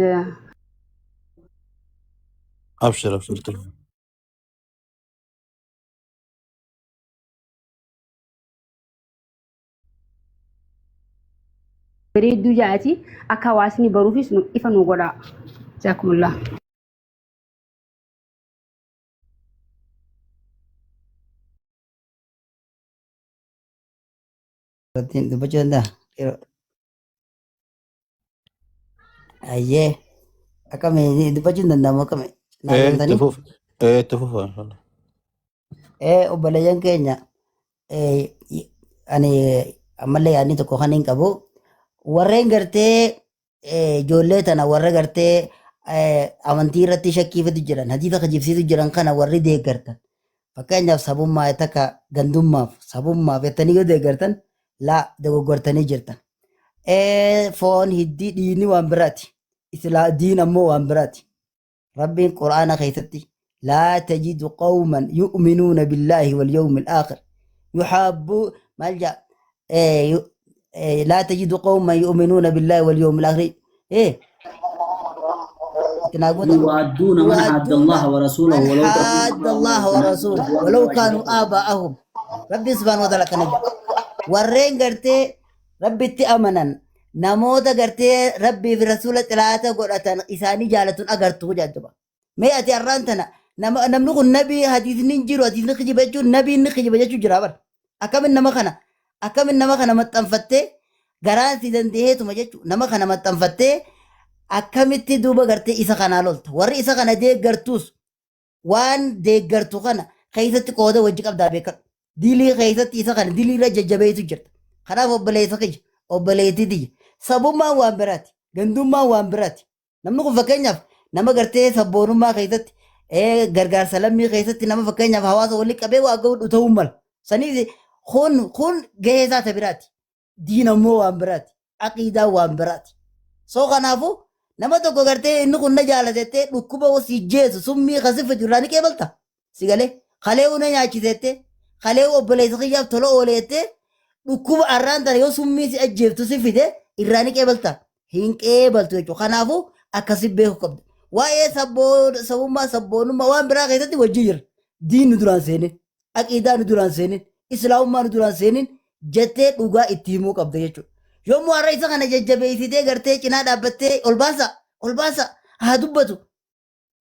Abshir abshir. Bareedduu jaati akka hawaasni baruufis nu ifa nu godhaa. Jaakumullah. Irratti dubbachuu danda'a. Yeroo ayyee akkami dubbachuu hin danda'amu akkami naa Itti deemtanii. fufa. Itti fufa inshallah. Obboleeyyan keenya ani ammallee yaadni tokko kan hin qabu warreen gartee ijoollee tana warra gartee amantii irratti shakkii fidu jiran hadiisa kijibsiisu jiran kana warri deeggartan fakkeenyaaf sabummaa takka gandummaaf sabummaaf jettanii yoo deeggartan laa dogoggortanii jirtan. Foon hiddii dhiigni waan biraati. Islaa diin ammoo waan biraati. Rabbiin Qur'aana keessatti laa tajidu qawman yu'minuuna billaahi wal yawmil aakhir yuhabbuu maal jaa laa tajidu qawman yu'minuuna billaahi wal yawmil aakhir itti naa goota يوادون من حاد yuwaadduuna الله ورسوله man ولو كانوا haadda Allaha wa rasuulahu walaw kaanuu aabaa'ahum. Rabbiin subhaanahu wa ta'aala akkana jedha. Warreen gartee Rabbitti amanan namoota gartee Rabbii fi rasuula xilaata godhatan isaanii jaalatun agartu jedha. Mee ati har'aan tana nama namni kun nabii hadiisni hin jiru hadiisni kijiba jechuun nabiin ni kijiba jechuun jira bara. Akkamin nama kana akkamin nama kana maxxanfattee garaan si dandeeetuma jechuun nama kana maxxanfattee akkamitti duuba gartee isa kanaa lolta. Warri isa kana deeggartuus waan deeggartu kana keessatti qooda wajji qabdaa beekadhu. Dilii keessatti isa kana dilii irra jajjabeessu jirta. Kanaaf obboleessa kiyya, obboleettii tiyya. Sabummaan waan biraati. Gandummaan waan biraati. Namni kun fakkeenyaaf nama gartee sabboonummaa keessatti gargaarsa lammii keessatti nama fakkeenyaaf hawaasa walitti qabee waa godhu ta'uu mala. Saniif kun gahee isaa ta biraati. Diin ammoo waan biraati. Aqiidaan waan biraati. So kanaafuu nama tokko gartee inni kun na jaalatettee dhukkuba si jeesu summii kasi fidu irraa ni qeebalta. Si galee kalee una nyaachisettee kalee obboleessa kiyyaaf tola ooleettee dhukkuba arraan tana yoo summii si ajjeeftu si fide irraa ni qeebalta. Hin qeebaltu jechuudha. Kanaafuu akkasi beekuu qabda. Waa'ee sabummaa sabboonummaa waan biraa keessatti wajjin jira. Diin nu duraan seenin. Aqiidaa nu duraan seenin. Islaamummaa nu duraan seenin jettee dhugaa itti himuu qabda jechuudha. Yommuu har'a isa kana jajjabeessitee gartee cinaa dhaabbattee ol baasa ol baasa haa dubbatu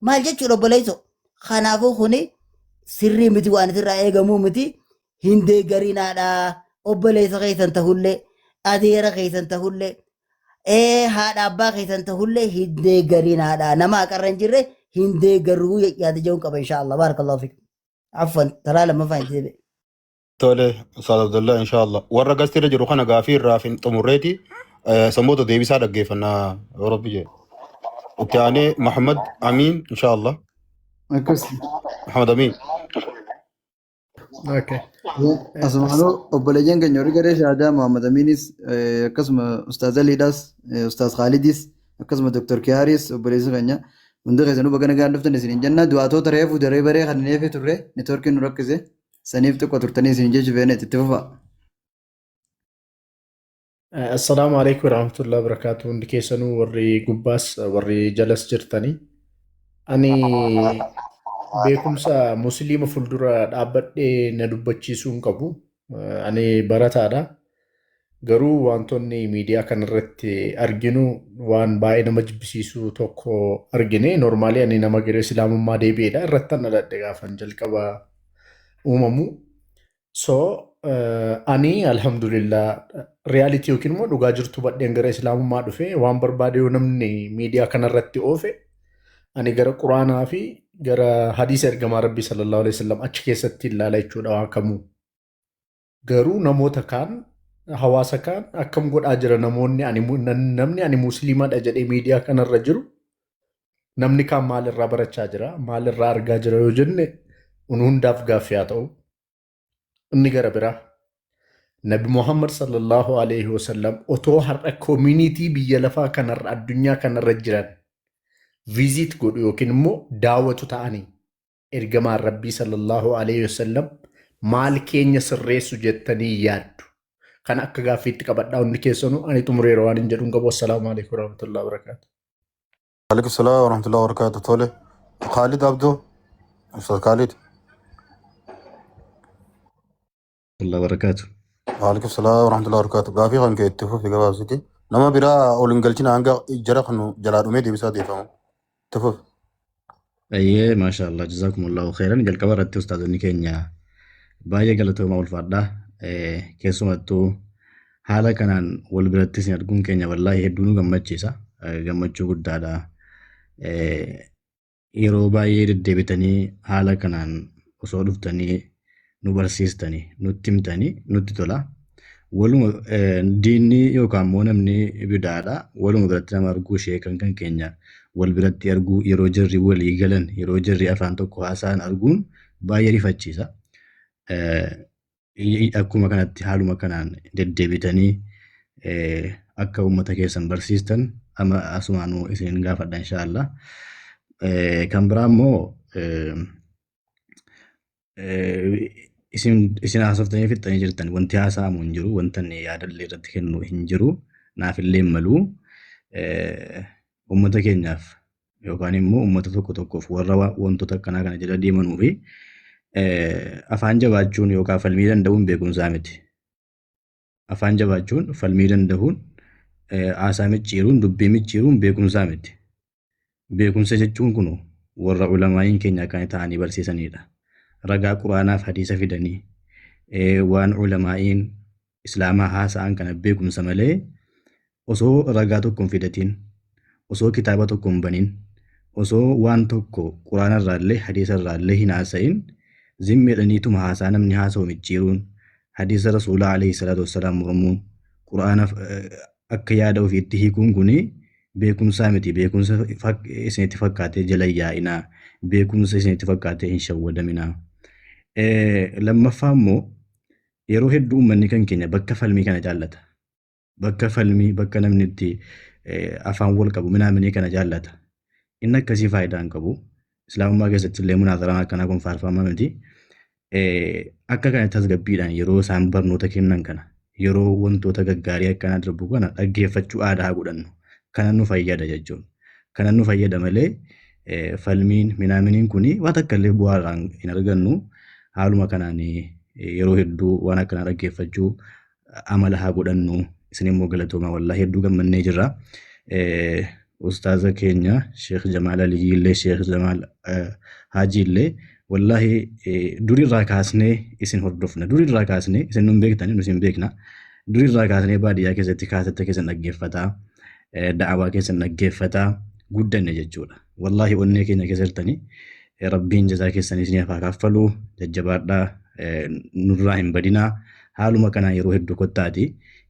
maal jechuudha obboleessoo. Kanaafuu kuni sirrii miti waan asirraa eegamuu miti hin deeggarinaadha. Obboleessa keessan tahullee adeera keessan tahullee haadha abbaa keessan tahullee hin deeggarinaadha. Nama haqarra hin jirre hin deeggaruu yaada jedhuun qaba inshaallah. Baarakallahu fiik. Afwan taraa lammaffaa hin deebi'e. Tole, Ustaaz Abdullah inshallah. Warra gastirra jiru kana gaafii irraa fin xumurreeti sanboota deebisaa dhaggeeffannaa yoo rabbi jedhe. Itti aanee Muhammad Amiin inshallah. Akkas. Muhammad Amiin. Okay. Asumaanuu obboleeyyan keenya warri garee shahaadaa Muhammad Amiinis akkasuma Ustaaz Aliidhaas Ustaaz Khaalidis akkasuma Dr. Kiyaaris obboleessa keenya hundi keessanuu baga nagaan dhuftan isiniin jenna du'aatoota reefu daree baree kan hin eefee turre neetwoorkiin nu rakkise saniif xiqqoo turtanii isiniin jechuu feene itti fufa. Assalaamu alaikum warahmatullahi wabarakatuh. Hundi keessanuu warri gubbaas warri jalas jirtanii. Ani Beekumsa musliima fuuldura dhaabbadhee na dubbachiisuu hin qabu. Ani barataadha. Garuu wantoonni miidiyaa kanarratti arginu waan baay'ee nama jibbisiisu tokko argine. Normaalii ani nama gara islaamummaa deebi'edha. Irrattan dhaladhe gaafan jalqaba uumamu. So ani alhamdulillah reality yookiin immoo dhugaa jirtu badheen gara islaamummaa dhufe waan barbaade yoo namni miidiyaa kanarratti oofe ani gara quraanaa fi gara hadiisa ergamaa rabbii sallallahu alaihi wasallam achi keessatti ilaala jechuudha waan kamuu. Garuu namoota kaan hawaasa kaan akkam godhaa jira namoonni ani namni ani musliimadha jedhee miidiyaa kanarra jiru namni kaan maalirraa barachaa jira maalirraa argaa jira yoo jenne kun hundaaf gaaffii haa ta'u. Inni gara biraa Nabi Muhammad sallallahu alaihi wasallam otoo har'a community biyya lafaa kanarra addunyaa kanarra jiran visit godhu yookiin immoo daawwatu ta'anii ergamaan Rabbii sallallahu alaihi wasallam maal keenya sirreessu jettanii yaaddu? Kan akka gaaffiitti qabadhaa hundi keessanuu ani xumureera waan hin jedhuun qabu. Assalaamu alaikum warahmatullahi wabarakatuh. Alaikum salaam wa rahmatullahi wa barakatuh. Tole. Khalid Abdo. Ustaz Khalid. Allah barakaatu. Alaikum salaam wa rahmatullahi wa barakatuh. Gaafii kan kee itti fufi gabaabsiti. Nama biraa ol hin galchina hanga jara kan jalaa dhumee deebisaa deefamu. Itti fufi. Ayyee maasha Allah jazakumullahu khairan jalqaba irratti ustaazonni keenya baay'ee galatooma ulfaadha. Keessumattuu haala kanaan wal biratti isin arguun keenya wallaahi hedduu nu gammachiisa. Gammachuu guddaadha. Yeroo baay'ee deddeebitanii haala kanaan osoo dhuftanii nu barsiistanii nutti himtanii nutti tola. Waluma diinni yookaan immoo namni bidaadha. Waluma biratti nama arguu sheekan kan keenya wal biratti arguu yeroo jarri walii galan yeroo jarri afaan tokko haasa'an arguun baay'ee rifachiisa. Akkuma kanatti haaluma kanaan deddeebitanii akka uummata keessan barsiistan amma asumaanuu isin gaafadha inshaallah. Kan biraa immoo isin haasoftanii fixxanii jirtan wanti haasa'amu hin jiru wanta inni yaadallee irratti kennu hin jiru naaf illee hin malu. Uummata keenyaaf yookaan immoo uummata tokko tokkoof warra wantoota akkanaa kana jala deemanuu fi afaan jabaachuun yookaan falmii danda'uun beekumsaa miti. Afaan jabaachuun falmii danda'uun haasaa micciiruun dubbii micciiruun beekumsaa miti. Beekumsa jechuun kun warra ulamaa'iin keenya akkana ta'anii barsiisanidha. Ragaa Quraanaaf hadiisa fidanii waan ulamaa'iin Islaamaa haasa'an kana beekumsa malee osoo ragaa tokko hin fidatiin, osoo kitaaba tokko hin banin, osoo waan tokko Quraana irraallee hadiisa irraallee hin haasa'in zim jedhaniituma haasaa namni haasa'u micciiruun, hadiisa Rasuulaa alayhi salaatu wassalaam mormuun, Quraana akka yaada ofiitti hiikuun kuni beekumsaa miti. Beekumsa isinitti fakkaatee jala hin yaa'inaa. Beekumsa isinitti fakkaatee hin shawwadaminaa. Lammaffaa immoo yeroo hedduu uummanni kan keenya bakka falmii kana jaallata. Bakka falmii, bakka namni itti afaan wal qabu minaaminii kana jaallata. Inni akkasii faayidaa hin qabu. Islaamummaa keessatti illee munaazaraan akkanaa kun faarfamaa miti. Akka kana tasgabbiidhaan yeroo isaan barnoota kennan kana yeroo wantoota gaggaarii akkanaa darbu kana dhaggeeffachuu aadaa haa godhannu. Kana nu fayyada jechuun. Kana nu fayyada malee falmiin minaaminiin kun waan takka illee bu'aa irraa hin argannu. Haaluma kanaan yeroo hedduu waan akkanaa dhaggeeffachuu amala haa godhannu. Isin immoo galatoomaa wallaahi hedduu gammannee jirra. Ustaaza keenya Sheekh Jamaal Aliyyi illee Sheekh Jamaal Haajii illee wallaahi durirraa kaasnee isin hordofna. Durirraa kaasnee isin nun beektani nus hin beekna. Durirraa kaasnee baadiyyaa keessatti kaasetta keessan dhaggeeffataa da'awaa keessan dhaggeeffataa guddanne jechuudha. Wallaahi onnee keenya keessa jirtanii Rabbiin jazaa keessan isiniif haa kaffalu jajjabaadhaa nurraa hin badinaa haaluma kanaan yeroo hedduu kottaati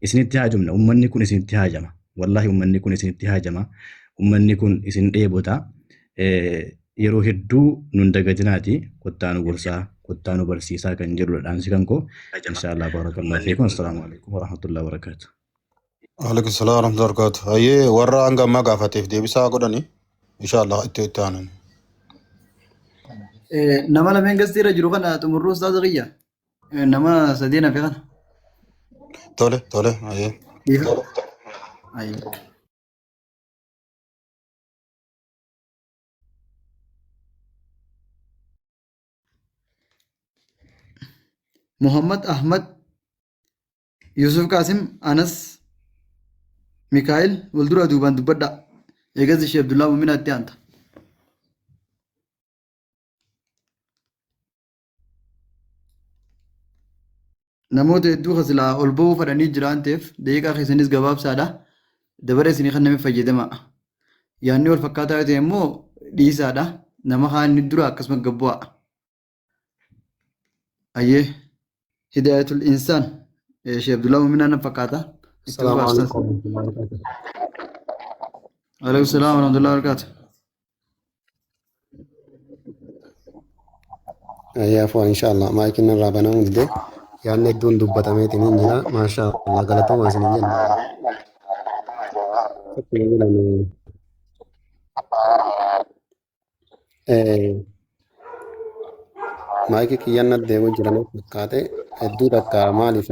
isinitti haajomna ummanni kun isinitti haajama wallaahi ummanni kun isinitti haajama ummanni kun isin dheebota yeroo hedduu nun dagatinaati kottaa nu gorsaa kottaa nu barsiisaa kan jedhudha dhaamsi kan koo inshaallah baarakallahu fiikum assalaamu alaikum warahmatullahi wabarakaatu. Alaikum salaam warahmatullahi wabarakatuh. Hayyee warra hanga ammaa gaafateef deebisaa godhani inshallah itti itti aanan. Nama lameen gastii irra jiru kana xumurruu ustaaza kiyya. Nama sadeen hafe kana. Tole tole hayyee. Dhiifama. Ayyee. Muhammad Ahmad, Yusuf Qaasim, Anas, Mikaa'el wal duraa duubaan dubbadhaa. Eegas ishee Abdullaa Muminaatti aanta. Namoota hedduu kan silaa ol ba'uu fedhanii jira waan ta'eef daqiiqaa keessanis gabaabsaadha. Dabara isinii kenname fayyadamaa. Yaadni wal fakkaataa yoo ta'e immoo dhiisaadha. Nama kaan inni dura akkasuma gad bu'aa. Ayyee Hidaayatul Insaan Sheekh Abdullaa Muminaa nan fakkaata. Itti Assalamu fufaa ustaaz. alaikum warahmatullahi wabarakatuh. Waalaikum salaam warahmatullahi wabarakatuh. Ayyaa afuwan inshallah maayikiin irraa banamuu dide yaadni hedduun dubbatameetiin hin jira maasha Allah galatoomaa isin hin jenna. Akkuma jedhame maayikii kiyyan deemuu jiran fakkaate hedduu takka maaliif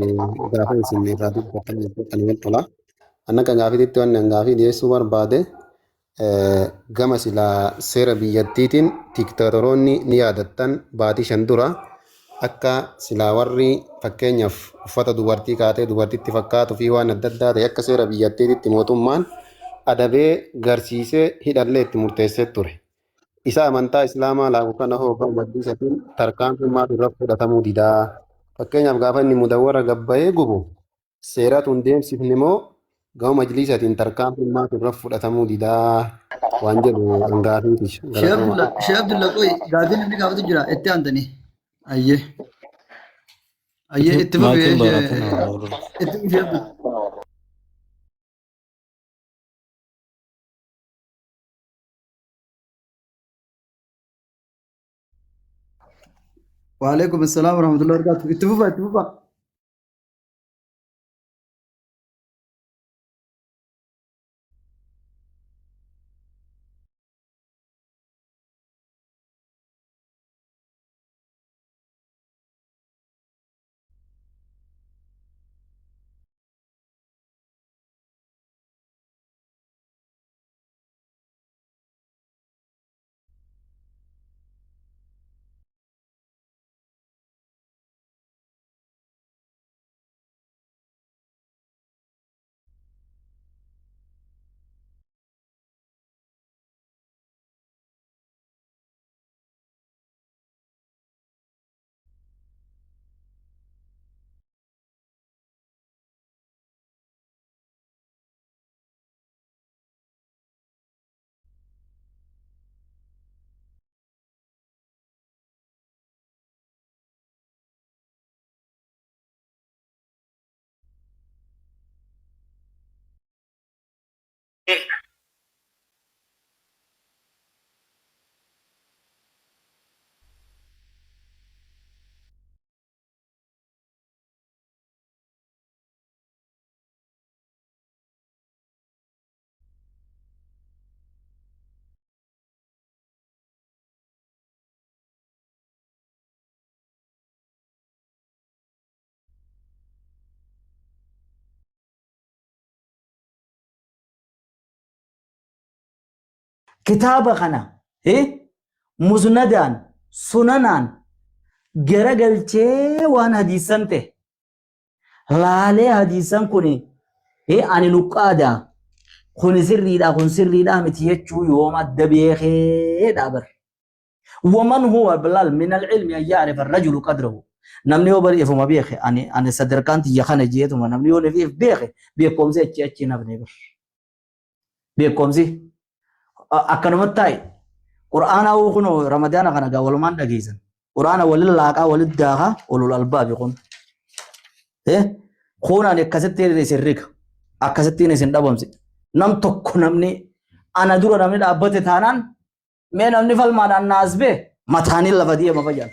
gaafa isin irraa dubbatan hedduu kan namatti tola. Anna kan gaafititti wanni an gaafii dhiyeessuu barbaade gama silaa seera biyyattiitiin tiiktooroonni ni yaadattan baatii 5 dura akka silaa warri fakkeenyaaf uffata dubartii kaatee dubartitti fakkaatuu fi waan adda addaa ta'e akka seera biyyattiititti mootummaan adabee garsiisee hidhallee itti murteessee ture. Isa amantaa Islaamaa laagu kana hoo gama majlisatiin tarkaanfiin maaf irra fudhatamuu didaa? Fakkeenyaaf gaafa inni mudawwara gabbayee gubu seeratu hin deemsifne moo gama majlisatiin tarkaanfiin maaf irra fudhatamuu didaa waan jedhu hangaafiiti. Sheekh Galatoomaa. Abdulla Sheekh Abdulla qoy gaafii namni gaafatu jira itti aantanii. Ayyee ayyee itti fufi Maatiin baratina. itti fufi Sheekh Abdulla. Waalaikum assalam warahmatullahi wabarakatuh. Itti fufa itti fufa. Kitaaba kana musnadaan sunanaan garagalchee waan hadiisan ta'e laalee hadiisan kun ani nuqqaada kun sirriidha kun sirriidha miti jechuu yoom adda beekeedha bar. Waman huwa bilal min al-ilmi an ya'rifa ar-rajulu qadrahu. Namni yoo bari ifuma beeke ani ani sadarkaan tiyya kana jeetuma namni yoo if beeke beekumsi achi achi hin hafne bar. Beekumsi akkanumatti taa'e. Qur'aana hoo kunoo ramadaana kana gaa walumaan dhageessan. Qur'aana walin laaqaa walin daakaa ulul albaabi kun. Kun ani akkasittiin isin riga. Akkasittiin isin dhabamse. Nam tokko namni ana dura namni dhaabbate taanaan mee namni falmaadhaan naas bee mataaniin lafa deema fayyada.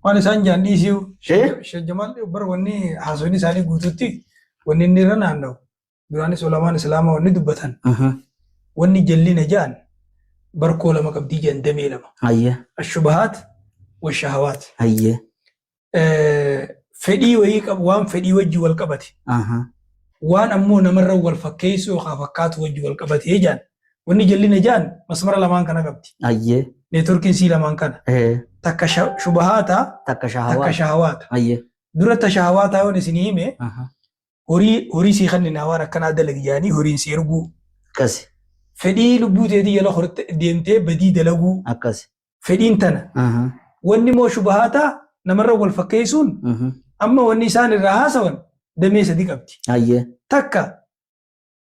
Waan isaan jaan dhiisiu Sheekh Jamaal bar wanni haasofni isaanii guututti wanni inni irra naanna'u Duraanis ulamaan Islaamaa wanni dubbatan wanni jallina ja'an barkoo lama qabdii jedhan damee lama. Hayyee. Ashubahaat wa shahawaat. Hayyee. Fedhii wayii qabu waan fedhii wajji wal qabate. Waan ammoo namarra wal fakkeessu yookaan fakkaatu wajji wal qabatee ja'an. Wanni jallina ja'an masmara lamaan kana qabdi. Hayyee. Neetworkiin sii lamaan kana. Takka shubahaata, Takka takka shahawaata. shahawaata. Ayyee. Dura ta shahawaataa yoon isinii hime horii horii sii kenninaa waan akkanaa dalagi jedhanii horiin si erguu. Akkasi. Fedhii lubbuu teetii jala horte deemtee badii dalaguu. Akkasi. Fedhiin tana. Wanni immoo shubahaataa namarra wal fakkeessuun amma wanni isaan irraa haasawan damee sadi qabdi. Ayyee. Takka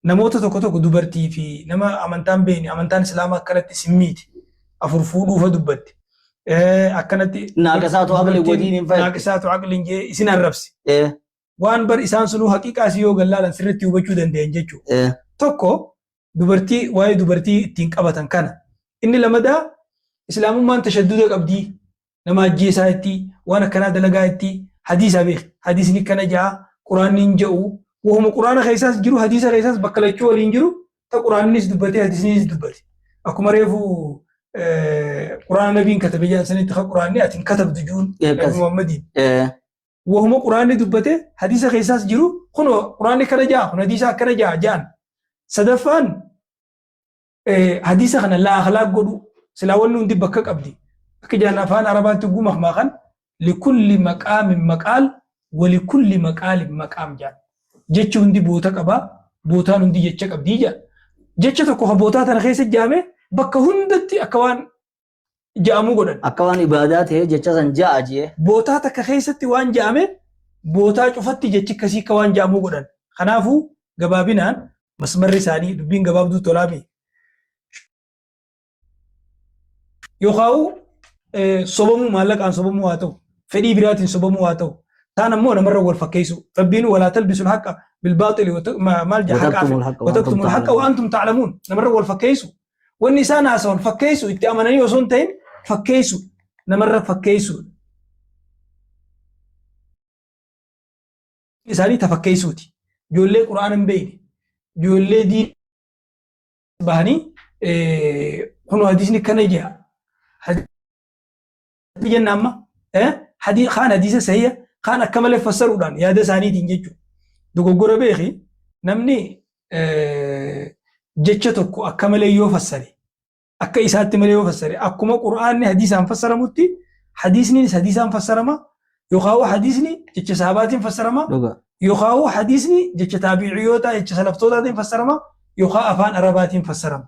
namoota tokko tokko dubartii fi nama amantaan beekne amantaan islaamaa akkanatti simmiiti. Afur fuudhuufa dubbatti. Akkanatti Naaqisaatu aqli wadiin hin fayyadu. Naaqisaatu aqliin jee isin arrabsi. Waan bar isaan sunuu haqiiqaa isii yoo gallaalan sirriitti hubachuu danda'an jechuudha. Tokko dubartii waa'ee dubartii ittiin qabatan kana. Inni lamadaa islaamummaan tashadduda qabdii nama ajjeesaa itti waan akkanaa dalagaa itti hadiisa beek hadiisni kana ja'a quraanni hin ja'u wahuma quraana keessaas jiru hadiisa keessaas bakka lachuu waliin jiru ta quraannis dubbatee hadiisnis dubbate akkuma reefu quraana nabiin katabe jedhan sanitti ka quraanni ati hin katabdu juun nabi Muhammadiin wahuma quraanni dubbate hadiisa keessaas jiru kunoo quraanni kana ja'a kun hadiisa akkana ja'a ja'an sadaffaan hadiisa kana laa akhlaaq godhu silaa wanni hundi bakka qabdi akka jaan afaan arabaatti guma maqan likulli maqaamin maqaal walikulli maqaalin maqaam jaan jechi hundi boota qaba bootaan hundi jecha qabdii jaan jecha tokko ka bootaa tana keessa jaame bakka hundatti akka waan ja'amuu godhan. Akka waan ibaadaa ta'ee jecha san ja'a jee. Bootaa takka keessatti waan ja'ame bootaa cufatti jechi akkasii akka waan ja'amuu godhan. Kanaafuu gabaabinaan masmarri isaanii dubbiin gabaabduu tolaami. Yookaan sobamuu maallaqaan sobamuu haa ta'u fedhii biraatiin sobamuu haa ta'u taan ammoo namarra wal fakkeessu rabbiin walaa talbisul haqa bilbaaxili maal jedha haqaa fi wataktumul haqa wa antum ta'lamuun namarra wal fakkeessu Wanni isaan haasawan fakkeessu itti amananii osoo hin ta'in fakkeessu namarra fakkeessu isaanii tafakkeessuuti. Ijoollee Qur'aana hin beekne, ijoollee diin bahanii kunoo hadiisni kana jedha. Hadiisni jenna amma kaan hadiisa sahiha kaan akka malee fassaruudhaan yaada isaaniitiin jechuudha. Dogoggora beeki namni jecha tokko akka malee yoo fassare akka isaatti malee yoo fassare akkuma qur'aanni hadiisaan fassaramutti hadiisnis hadiisaan fassarama yookaan hadiisni jecha sahabaatiin fassarama yookaan hadiisni jecha taabi'iyootaa jecha salaftootaatiin fassarama yookaan afaan arabaatiin fassarama.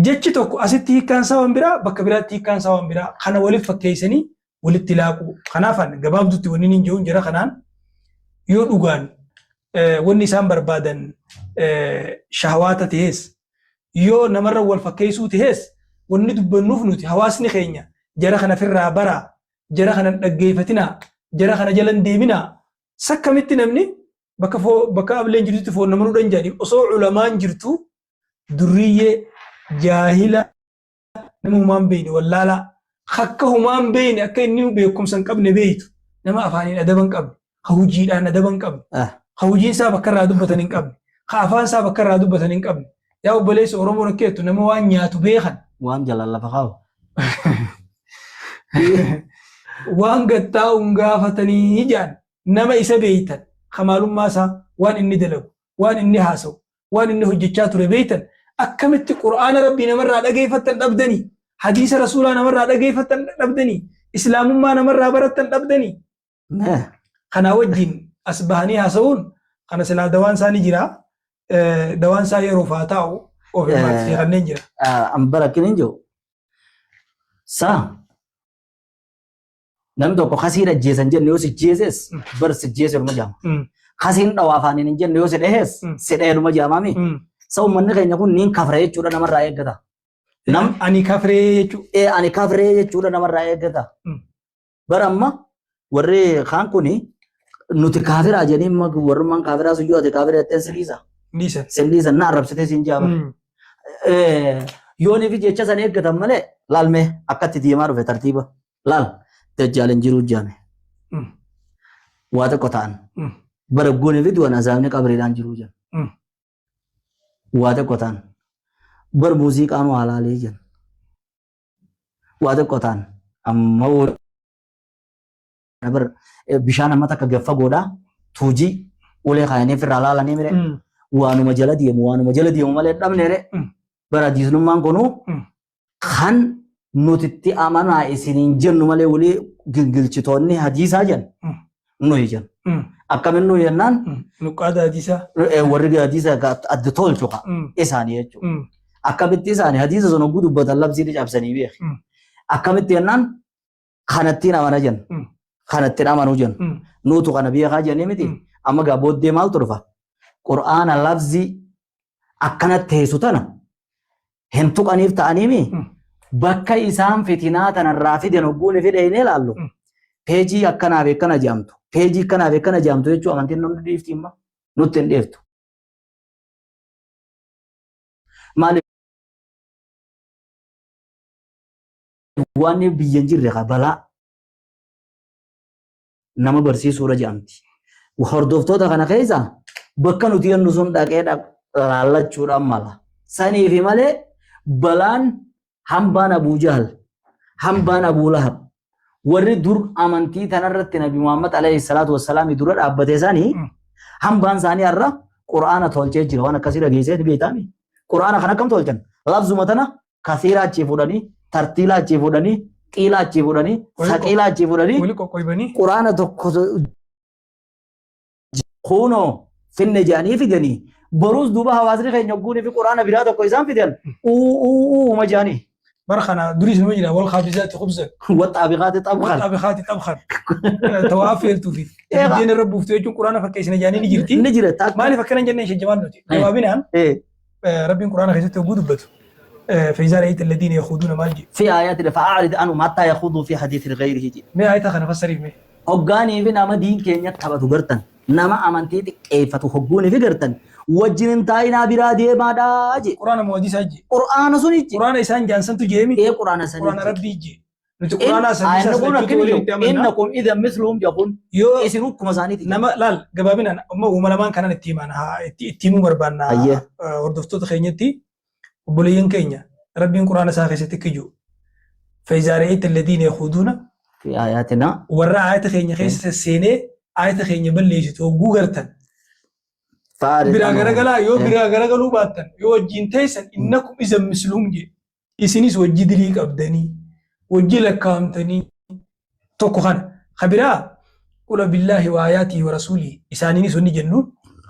Jechi tokko asitti hiikkaan isaa waan biraa bakka biraatti hiikkaan isaa waan biraa kana waliif fakkeessanii walitti laaquu. Kanaaf an gabaabdutti wanni niin je'uun jara kanaan yoo dhugaan wanni isaan barbaadan shahawaata tahees yoo namarra wal fakkeessuu tahees wanni dubbannuuf nuti hawaasni keenya jara kana firraa baraa jara kana hin dhaggeeffatinaa jara kana jala hin deeminaa sakkamitti namni bakka foo bakka ableen jirtutti foon nama nudhan jedhani osoo ulamaan jirtu durriyyee jaahila nama humaa hin beekne wallaalaa akka humaa hin beekne akka inni beekumsa hin qabne beektu nama afaaniin adaba hin qabne ka hojiidhaan adaba hin qabne ka hojiin isaa bakka irraa dubbatan hin qabne ka afaan isaa bakka irraa dubbatan hin qabne yaa obboleessa Oromoon akka jettu nama waan nyaatu beekan Waan jalaan lafa kaa'u. waan gattaa'uun gaafatanii jedhan nama isa beektan ka maalummaa isaa waan inni dalagu waan inni haasa'u waan inni hojjechaa ture beektan akkamitti qur'aana rabbii namarraa dhageeffattan dhabdanii hadiisa rasuulaa namarraa dhageeffattan dhabdanii islaamummaa namarraa barattan dhabdanii kanaa wajjin as bahanii haasa'uun kana silaa dawaan isaa ni jira dawaan isaa yeroof haa taa'u of hirmaachisee kanneen jira. An bara akkin hin jiru. Saa Namni tokko kasiin ajjeesan jenne yoo si jeeses bar si jeese dhuma jaama. Kasiin dhawaa afaaniin hin jenne yoo si dhahees si dhahee dhuma jaamaami. Sa uummanni keenya kun niin kafra jechuudha namarraa eeggata. Nam ani kafree jechuudha. Ee ani kafree jechuudha namarraa eeggata. Bara amma warri kaan kuni nuti kaafiraa jedhanii warrummaan kaafiraa sun yoo ati kaafira jetteen si dhiisa. Dhiisan. Sin dhiisan na arrabsitee siin jaama. Yoonii fi jecha san eeggatan malee laalmee akkatti deemaa dhufe tartiiba. Laal dajjaal hin jiruu jaame. Waa tokko ta'an. Bara goonii fi du'an azaabni qabriidhaan jiruu jedhan. Waa tokko ta'an. Bar muuziqaan waa laalee jedhan. Waa tokko ta'an. Amma bar bishaan amma takka gad fagoodha tuujii ulee kaayanii ofirraa laalanii mire waanuma jala deemu waanuma jala deemu malee dhabne re bara hadiisnummaan kunuu kan Nuti itti amanaa isiniin jennu malee walii gingilchitoonni hadiisaa jenna. Nuyi jenna. Akkamiin nuyi jennaan Nuqqaada hadiisaa. Warri hadiisa adda tolchu ka isaanii jechuudha. Akkamitti isaanii hadiisa sun hogguu dubbatan labsii ni cabsanii beeki. Akkamitti jennaan kanattiin amana jenna. Kanattiin amanuu jenna. Nuutu kana beekaa jennee miti. Amma gaa booddee maaltu dhufa? Qur'aana labsii akkanatti teessu tana hin tuqaniif ta'aniimi bakka isaan fitinaa tanarraa fidan hogguun fidheenee ilaallu peejii akkanaa fi akkana jaamtu peejii akkanaa fi akkana jaamtu jechuu amantiin namni dhiifti imma nutti hin dhiiftu. Maaliif waan biyya hin jirre balaa nama barsiisuudha jedhamti. Hordoftoota kana keessa bakka nuti jennu sun dhaqee laallachuudhaan mala. Saniifi malee balaan hambaan Abuu Jahal, hambaan Abuu Lahab, warri dur amantii tanarratti Nabi Muhammad alayhi salaatu wassalaami dura dhaabbate sanii hambaan isaanii har'a Qur'aana tolchee jira. Waan akkasii dhageessee ni beektaami. Qur'aana kan akkam tolchan? Lafzuma tana kasiira achii fuudhanii, tartiila achii fuudhanii, qiila achii fuudhanii, saqiila achii fuudhanii, Wali qoqqoybanii. Quraana tokko kunoo finne jedhanii fidanii boruus duuba hawaasni keenya ogguunii fi quraana biraa tokko isaan fidan uu uu uuma jedhanii. Bara kana duris numa jira wal khaabizaati khubzan. Waxxaabiqaati xabqan. Waxxaabiqaati xabqan. Tawaa affeeltuu fi biddeen irra buuftu jechuun quraana fakkeessina jedhanii ni jirti. Ni jira. Maaliif akkana hin jenneen shajjamaan nuti? Gabaabinaan Rabbiin Qur'aana keessatti hogguu dubbatu فإذا رأيت الذين يخوضون maal jedhe? في آيات فأعرض عنهم حتى يخوضوا في حديث غيره jedhe. Mee aayata kana fassariif mee. Hoggaanii fi nama diin keenya taphatu gartan nama amantii xiqqeeffatu hogguunii fi gartan wajjin hin taa'inaa biraa deemaadhaa jedhe. Qur'aana moo hadiisaa jedhe? Qur'aana suni jedhe. Qur'aana isaan jaan santu jeemi? Ee Qur'aana sanii Qur'aana jedhe. Rabbii jedhe. Nuti Qur'aanaa sanii Ayanni isaas kun lachuutu akkami waliin itti jedhu amanna. innakum idan misluhum jedhun Yoo isin akkuma isaaniiti jedhu. nama laal gabaabinaan amma uuma lamaan kanan itti himaan haa itti itti himuu barbaanna Ayyee. hordoftoota keenyatti obboleeyyan keenya rabbiin quraana isaa keessatti akka jiru faizaa ra'ayta alladhiina yakhuuduuna Fi aayaatinaa warra aayata keenya keessa seenee aayata keenya balleessitu hogguu gartan fa'aarid biraa anhum. garagalaa yoo biraa garagaluu baattan yoo wajjiin teessan innakum izan misluhum jedhe Isinis wajji dilii qabdanii, wajji lakkaa'amtanii tokko kana. Ka biraa qul billaahi wa aayaatihi wa rasuulihi isaaniinis wanni jennu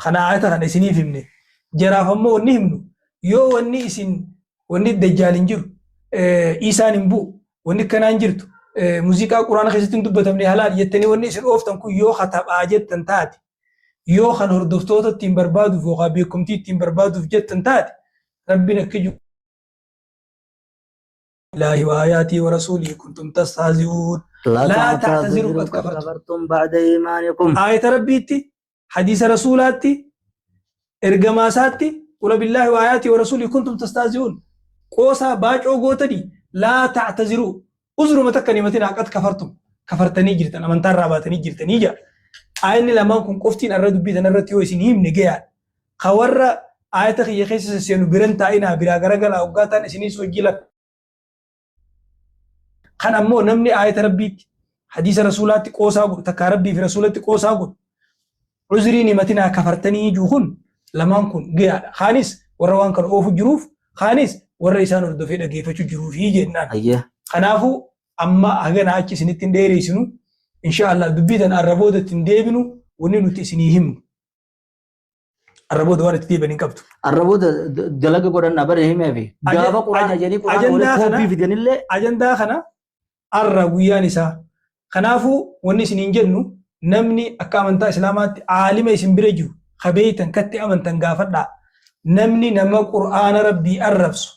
kana aayata kana isiniif himne. Jaraaf ammoo wanni himnu yoo wanni isin wanni dajjaal hin jiru, Iisaan hin bu'u, wanni akkanaa hin jirtu, muuziqaa quraana keessatti hin dubbatamne halaal jettanii wanni isin ooftan kun yoo ka taphaa jettan taate, yoo kan hordoftoota ittiin barbaaduuf yookaan beekumtii ittiin barbaaduuf jettan taate, Rabbiin akka jiru Illaahi wa aayaatii wa rasuulii kuntum tastahzi'uun laa ta'taziruu qad kafartum. kafartum ba'da iimaanikum. Aayata Rabbiitti, hadiisa Rasuulaatti, ergamaa isaatti, qula billaahi wa aayaatii wa rasuulii kuntum tastahzi'uun. Qoosaa baacoo gootanii laa ta'taziruu uzruma takka hin himatinaa qad kafartum kafartanii jirtan amantaa irraa baatanii jirtanii jedha. Aayanni lamaan kun qoftiin arra dubbii tanarratti yoo isin himne gayaadha. Ka warra aayata kiyya keessa sesseenu biran taa'inaa biraa garagalaa hoggaa ta'an isinis hojii lakka. Kan ammoo namni aayata Rabbiitti hadiisa Rasuulaatti qoosaa godhu takkaa Rabbii fi Rasuulatti qoosaa godhu uzriin himatinaa kafartanii juu kun lamaan kun gayaadha. Kaanis warra waan kana oofu jiruuf kaanis warra isaan hordofee dhageeffachuu jiruufi jennaan. Ayyee. Kanaafuu amma hagana achi isinitti hin dheereessinu insha Allah dubbii tana arra booda itti hin deebinu wanni nuti isinii himnu. Arra booda waan itti deebi'an hin qabdu. Arra booda dalaga godhanna bara himeefi. Gaafa quraana jedhanii quraana walitti Ajandaa kana kooppii fidanillee ajandaa kana arra guyyaan isaa. Kanaafuu wanni isiniin jennu namni akka amantaa Islaamaatti aalima isin bira jiru ka beeytan katti amantan gaafadhaa. Namni nama Qur'aana Rabbii arrabsu,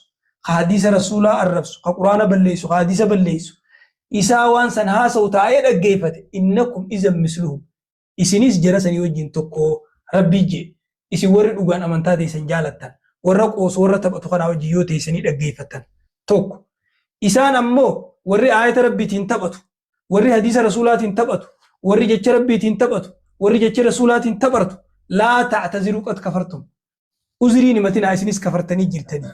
ka hadiisa Rasuulaa arrabsu, ka Qur'aana balleessu, ka hadiisa balleessu, isaa waan san haasa'u taa'ee dhaggeeffate innakum izan misluhum. Isinis jara sanii wajjin tokko. Rabbii je'e. Isin warri dhugaan amantaa teessan jaalattan, warra qoosu warra taphatu kanaa wajjin yoo teessanii dhaggeeffattan. Tokko. Isaan ammoo warri aayata Rabbiitiin taphatu, warri hadiisa Rasuulaatiin taphatu, warri jecha Rabbiitiin taphatu, warri jecha Rasuulaatiin taphartu, laa ta'taziruu qad kafartum. Uzriin himatinaa isinis kafartanii jirtanii.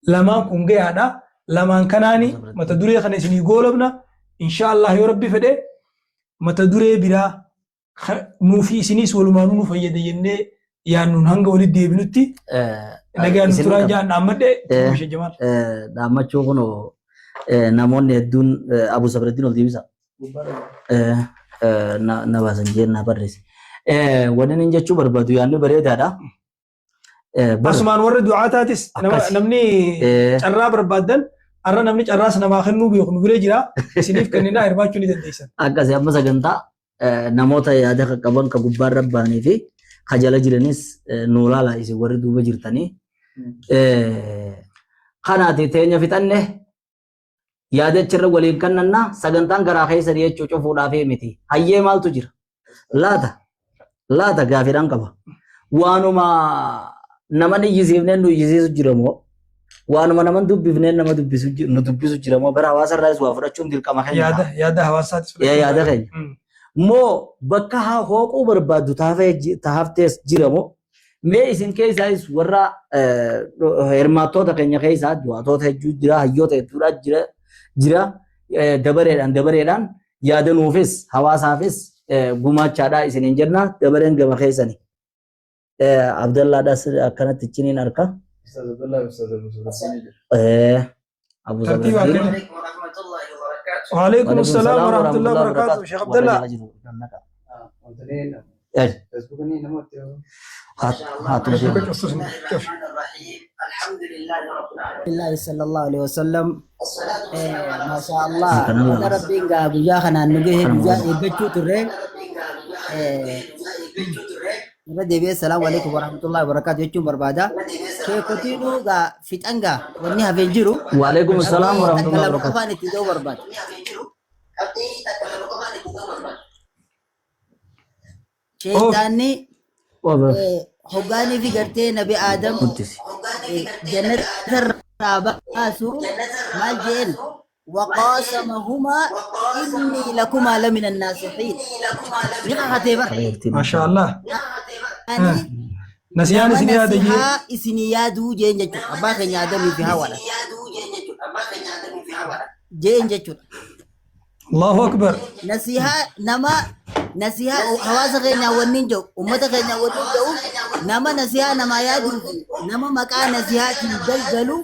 Lamaan kun gayaadha. Lamaan kanaani mata duree kana isinii goolabna. Insha Allah yoo Rabbi fedhe mata duree biraa nuufi isinis walumaanuu nu fayyada jennee yaannuun hanga walitti deebinutti nagaan nu Isin turaan qaba. jaan dhaammadhe Sheekh Jamaal. Dhaammachuu kunoo Namoonni hedduun Abu Sabraddiin ol deebisa. Na baasan jeen na barreesse. Wanni inni jechuu barbaadu yaadni bareedaadha. Bar Asumaan warri du'aa taatis Akkasi. namni carraa barbaaddan har'a namni carraas namaa kennuu beeku nu bira jira isiniif kenninaa hirmaachuu ni dandeessan. Akkasi amma sagantaa namoota yaada kan qaban ka gubbaarra ba'anii fi ka jala jiranis nuu laala isin warri duuba jirtanii. Kanaati teenya fixanne yaada achirra waliin kannanna sagantaan garaa keessanii jechuu cufuudhaaf miti. Hayyee maaltu jira? Laata laata gaafiidhaan qaba. Waanuma nama iyyisiifneen nu iyyisiisu jira moo? Waanuma nama dubbifneen nama dubbisu nu dubbisu jira moo? Bara hawaasa irraas waa fudhachuun dirqama keenya Yaada ta'a. yaada hawaasaatti Yaa yaada keenya. Moo bakka haa hooquu barbaaddu taaftees jira moo? Mee isin keessaayis warra hirmaattoota keenya keessaa du'aatoota hedduu jira, hayyoota hedduudha jira, jira dabareedhaan dabareedhaan yaada nuufis hawaasaafis gumaachaadha isiniin jenna dabareen gama keessani. Abdallaadhaas akkanatti ichiniin harka. Abu Tartiiba Zabraddiin. akkana. Waalaikum salaam wa rahmatullahi wa barakatuh. Sheekh Abdallah. Alhamdulillahi sallallahu alaihi wasallam. Masha Allah. Baga Rabbiin gaa guyyaa kanaan nu gahe guyyaa eeggachuu turre. Irra deebi'ee salaamu alaikum warahmatullahi wabarakatuh jechuun barbaada. Sheekotiinuu gaa fixan gaa wanni hafee hin jiru. Waalaikum salaam Qabxii takka warahmatullahi lama wabarakatuh. qofaan itti ga'uu barbaada. Sheeyxaanni hoggaanii fi gartee nabi Aadam jannata irraa baasu maal jeen waqaasamahumaa inni lakumaa lamina naasihiin ni kakatee bara. Maasha Allah. Ani Nasiyaan nama isin yaada jee. nasihaa isinii yaaduu jeen jechuudha. Abbaa keenya Aadamii fi Hawaadha. Jeen jechuudha. Allahu akbar. Nasihaa nama nasihaa hawaasa keenyaa wanni hin jiru ummata keenyaa wanni hin jiru nama nasihaa namaa yaaduu fi nama maqaa nasihaatiin daldalu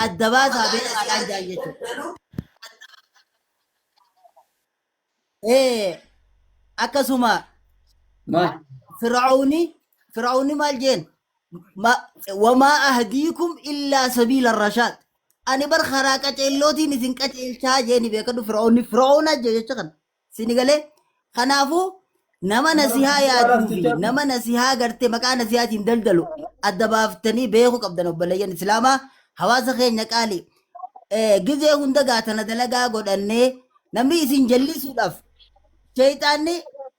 adda baasaa beekaadhaan jaan jechuudha. Akkasuma Fir'aawni Fir'aawni maal jeen wamaa ahdiikum illaa sabiila rashaad ani bar karaa qaceellootiin isin qaceelchaa jeeni beekadhu Fir'aawni Fir'aawna jee jecha kana sini galee kanaafuu nama nasihaa yaaduu fi nama nasihaa gartee maqaa nasihaatiin daldalu adda baaftanii beekuu qabdan obboleeyyan islaamaa hawaasa keenya qaali gizee hunda gaatana dalagaa godhannee namni isin jallisuudhaaf sheeyxaanni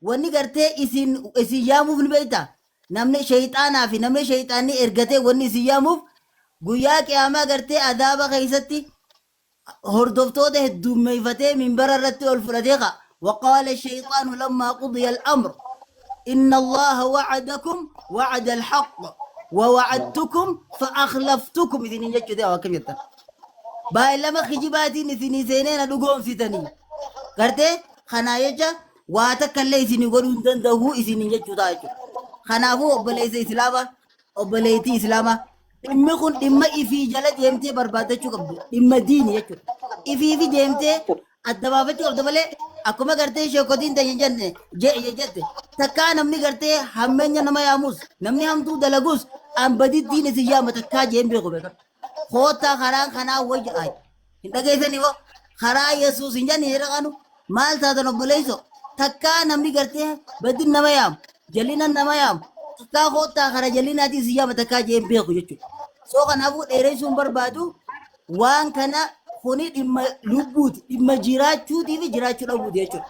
wanni gartee isin isin yaamuuf ni beekta namni sheeyxaanaa fi namni sheeyxaanni ergatee wanni isin yaamuuf guyyaa qiyaamaa gartee adaaba keessatti hordoftoota heddummeeffatee minbara irratti ol fudhatee ka waqaala sheeyxaanu lammaa qudiya al-amr inna allaha wa'adakum wa'ada al-haqq wa wa'adtukum fa akhlaftukum isiniin jechuudha akkam jettan baay'ilama kijibaatiin isinii seenee na dhugoomsitanii gartee kanaa jecha waa takka illee isinii godhuu hin danda'u isiniin jechuu ta'a jechuudha. Kanaafuu obboleessa Islaamaa obboleettii Islaamaa dhimmi kun dhimma ifii jala deemtee barbaaddachuu qabdu dhimma diini jechuudha. Ifii fi deemtee adda baafachuu qabda malee akkuma gartee sheekotiin ta'e jenne jette takkaa namni gartee hammeenya nama yaamus namni hamtuu dalagus an badittiin isin yaama takkaa jeen beeku beekan. Koottaa karaan kanaa wayya ay hin dhageessanii hoo karaa Yesuus hin jenne jedha kanu maal taatan obboleessoo takkaa namni gartee badin nama yaamu jallina nama yaamu takkaa koottaa karaa jallinaatiin si yaama takkaa jeen beeku jechuudha. Soo kanaafuu dheeressuun barbaadu waan kana kuni dhimma lubbuuti dhimma jiraachuutii fi jiraachuu dhabuuti jechuudha.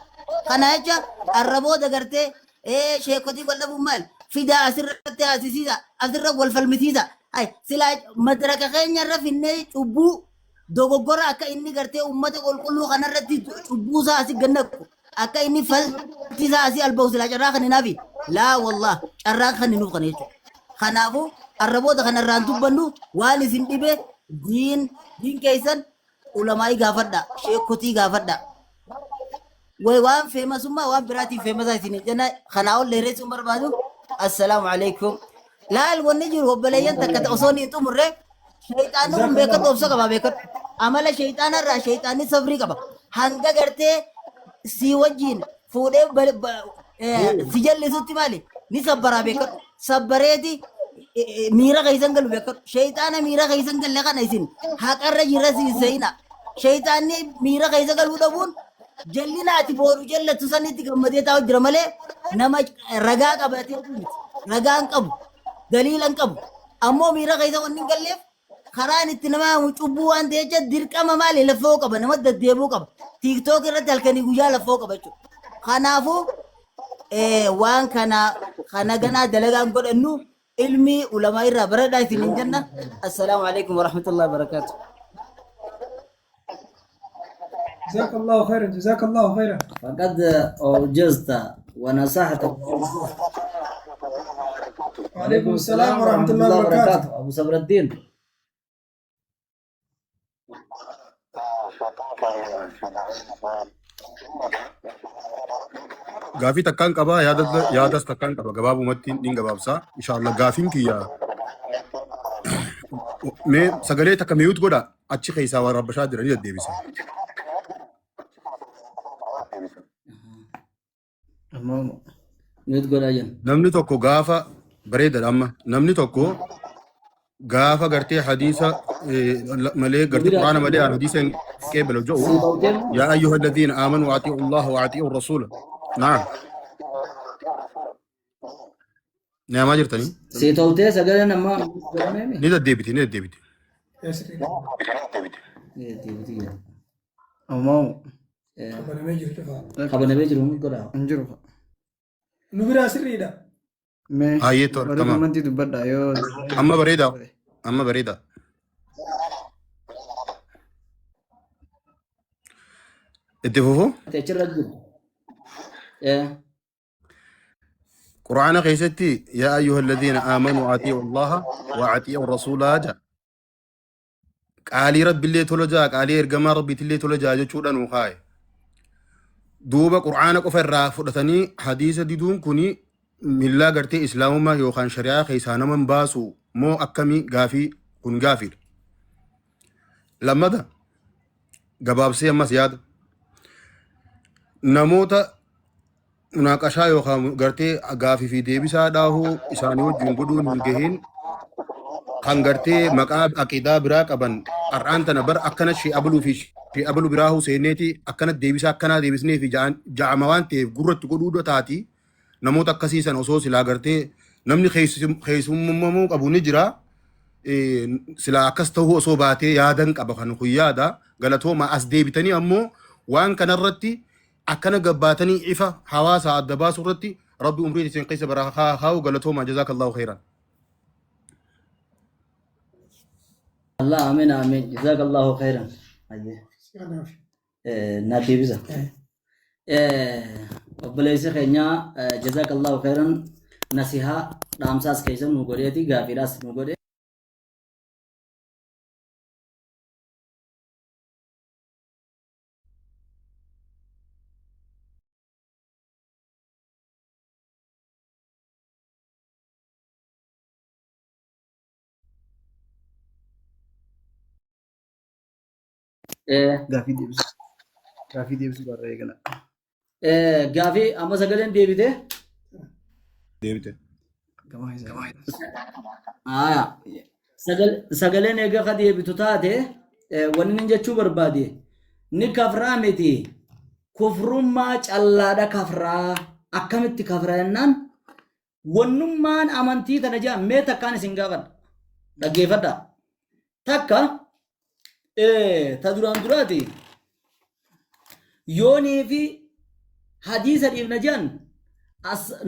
Kana jecha arrabooda gartee ee sheekotii wal dhabuun maal fidaa asirratti haasisiisa asirra wal falmisiisa ay silaa madraka keenya irra finnee cubbuu dogoggora akka inni gartee ummata qulqulluu kanarratti cubbuu isaa asii gannaqu akka inni falti isaa asii alba'u silaa carraa kan hinaafi laa wallah carraa kan hinuuf kana jechuudha. Kanaafuu arraboota kanarraan dubbannu waan isin dhibe diin diin keessan ulamaa'ii gaafadha sheekotii gaafadha. Way waan feemasummaa waan biraatiin feemasaa isin hin jenna kanaa ol dheeressuun barbaadu assalaamu alaikum. Laal wanni jiru obboleeyyan takka osoo hin xumurre shayxaanni kun beekadhu obsa qaba beekadhu. Amala sheyxaana irraa sheyxaanni sabrii qaba. Hanga gartee si wajjiin fuudhee si jallisutti maali ni sabbaraa beekadhu. Sabbareeti miira keessan galu beekadhu. Sheyxaana miira keessan galle kana isin haqarra jira siin seeyina. Sheyxaanni miira keessa galuu dhabuun jallina ati booru jallattu sanitti gammadee taa'u jira malee nama ragaa qabatee miti. Ragaa hin qabu. Daliila hin qabu. Ammoo miira keessa wanni hin galleef karaan itti nama yaamu cubbuu waan ta'eef jecha dirqama maali laffoo qaba nama deddeebi'uu qaba. Tiiktook irratti halkanii guyyaa laffoo qaba jechuudha. Kanaafuu waan kana kana ganaa dalagaan godhannu ilmi ulamaa irraa baradhaa isin hin jenna. Assalaamu alaikum warahmatullahi wabarakatuh. جزاك الله خيرا جزاك الله خيرا. فقد أوجزت ونصحت. وعليكم السلام ورحمة الله وبركاته. أبو صبر الدين. Gaafii takkaan qaba yaadas takkaan qaba gabaabumatti nin gabaabsa inshallah gaafiin kiyya mee sagalee takka miyuut godha achi keessaa waan rabbashaa jiranii deddeebisa. Ammoo Mute godhaa jenna. Namni tokko gaafa bareedaadha amma namni tokko gaafa gartee hadiisa malee gartee quraana malee aan hadiisa hin qeebalu jedhu Sii bawtee moo? yaa ayyuha alladhiina aamanu atii'u allaha wa atii'u rasuula. Naam. Naamaa jirtanii? Sii toltee sagaleen ammaa godhameemi? Ni deddeebiti ni deddeebiti. Ni deddeebiti jedha. Ammoo Kabanamee jiru cufaa. Kabanamee jiru ni godhaa. hin jiru. Nu biraa sirriidha. Mee Hayyee tola warri tamam. komantii dubbadhaa yoo Amma bareeda amma bareeda. Itti fufu. Achirra jiru. Quraana keessatti yaa ayyuha alladhiina aamanuu atii'u allaha wa atii'u rasuulaa jedha. Qaalii rabbillee tola ja'a qaalii ergamaa rabbiitillee tola ja'a jechuudha nuu kaaye. Duuba qur'aana qofa irraa fudhatanii hadiisa diduun kuni millaa gartee islaamummaa yookaan shari'aa keessaa nama hin baasu moo akkamii gaafii kun gaafiidha. Lammata gabaabsee ammas yaada. Namoota munaaqashaa yookaan gartee gaafii fi deebisaa dhaahuu isaanii wajjin godhuun hin gahin kan gartee maqaa aqiidaa biraa qaban har'aan tana bar akkana shee abaluu fi shee abaluu biraa huseeneeti akkana deebisaa akkanaa deebisnee fi ja'ama waan ta'eef gurratti godhuu taati namoota akkasii san osoo silaa gartee namni keessummamuu qabu ni jira. Silaa akkas ta'uu osoo baatee yaadan qaba kan kun yaada galatooma as deebitanii ammoo waan kanarratti akkana gabbaatanii ifa hawaasa adda baasuu irratti rabbi umrii isin keessa bara haa kaa'u galatooma jazaakallahu khairan. Allah amiin amiin jazakallahu khairan. Hayyee. Na deebisa. Obboleessi keenya jazakallahu khairan nasihaa dhaamsaas keessa nu godheeti gaafiidhaas nu godhe. Gaafii deebisuu. Gaafii deebisuu barra eegala. Gaafii amma sagaleen deebite. Deebite. Gamaa isaa. Aya. Sagaleen eega ka deebitu taate wanni inni jechuu barbaade ni kafraa miti kufrummaa callaadha kafraa akkamitti kafra jennaan wannummaan amantii tana jaa mee takkaan isin gaafadha dhaggeeffadha takka ta duraan duraati yoonii fi hadiisa dhiifna jedhan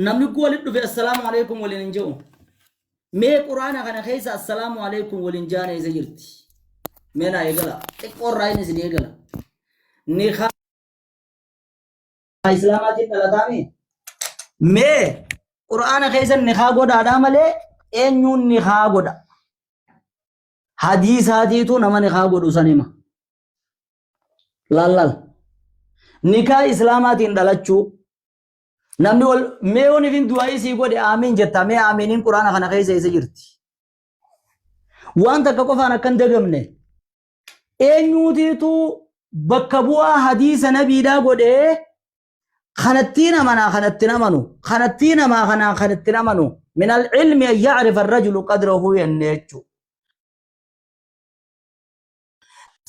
namni kun walitti dhufe assalaamu alaikum waliin hin jedhu. Mee quraana kana keessa assalaamu alaikum waliin jaan eessa jirti? Mee naa eegala. Xiqqoo irraa inni isin eegala. Ni kaa islaamaatiin dhalataami. Mee quraana keessa ni kaa godhaadhaa malee eenyuun ni kaa godha? Hadiisaatiitu nama ni kaa godhu san hima. Laal laal. Nikaa islaamaatiin dhalachuu. Namni wal mee yoon ifin du'aa'ii sii godhe aamiin jetta mee aamiiniin quraana kana keessa eessa jirti? Waan takka qofaan akka hin dagamne. Eenyuutiitu bakka bu'aa hadiisa nabiidhaa godhee kanattiin amanaa kanattiin amanu kanattiin amaa kanaa kanattiin amanu min al-ilmi an ya'rifa ar-rajulu qadrahu jennee jechuudha.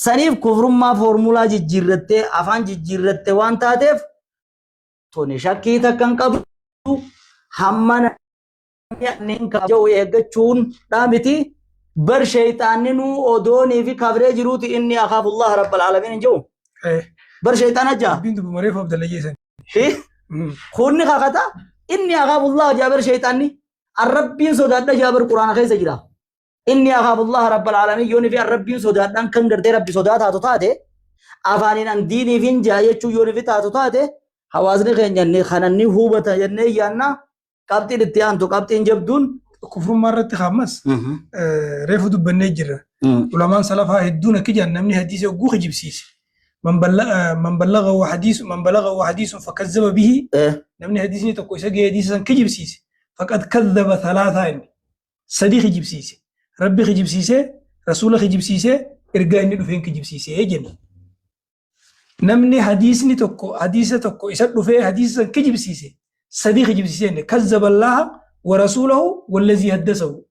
Saniif kufrummaa foormulaa jijjiirrattee afaan jijjiirratte waan taateef tuni shakkii takka hin qabdu hamma namni hin kabaja'u eeggachuun dhaa miti bar sheeyxaanni nuu odoonii fi kafree jiruuti inni akhaafullah rabbal aalamiin hin jedhu bar sheeyxaana jaa Dubbiin dubbi mareef Abdalla jeesan. Kunni kakata inni akhaafullah jaa bar sheeyxaanni arrabbiin sodaadha jaa bar quraana keessa jira. Inni akaafullaha rabbal aalamiin yoon fi rabbiin sodaadhaan kan gartee rabbi sodaa taatu taate afaaniin an diiniif hin jaa jechuun yoon fi taatu taate hawaasni keenya inni kana ni hubata jennee yaanna qabxiin itti aantu qabxiin jabduun. Kufrummaa irratti ammas reefu dubbannee jirra. Ulamaan salafaa hedduun akka jedhan namni hadiisa yogguu kijibsiise. Man ballaghahu hadiisu man balaghahu hadiisun fakazzaba bihi namni hadiisni tokko isa ga'ee hadiisa san kijibsiise faqad kazzaba thalaataa inni. Sadi kijibsiise. Rabbi kijibsiise, Rasuula kijibsiise, ergaa inni dhufeen kijibsiise jenna. Namni hadiisni tokko hadiisa tokko isa dhufee hadiisa san kijibsiise sadi kijibsiise jenne. Kazzaba Allaaha wa rasuulahu wallazii haddasahu.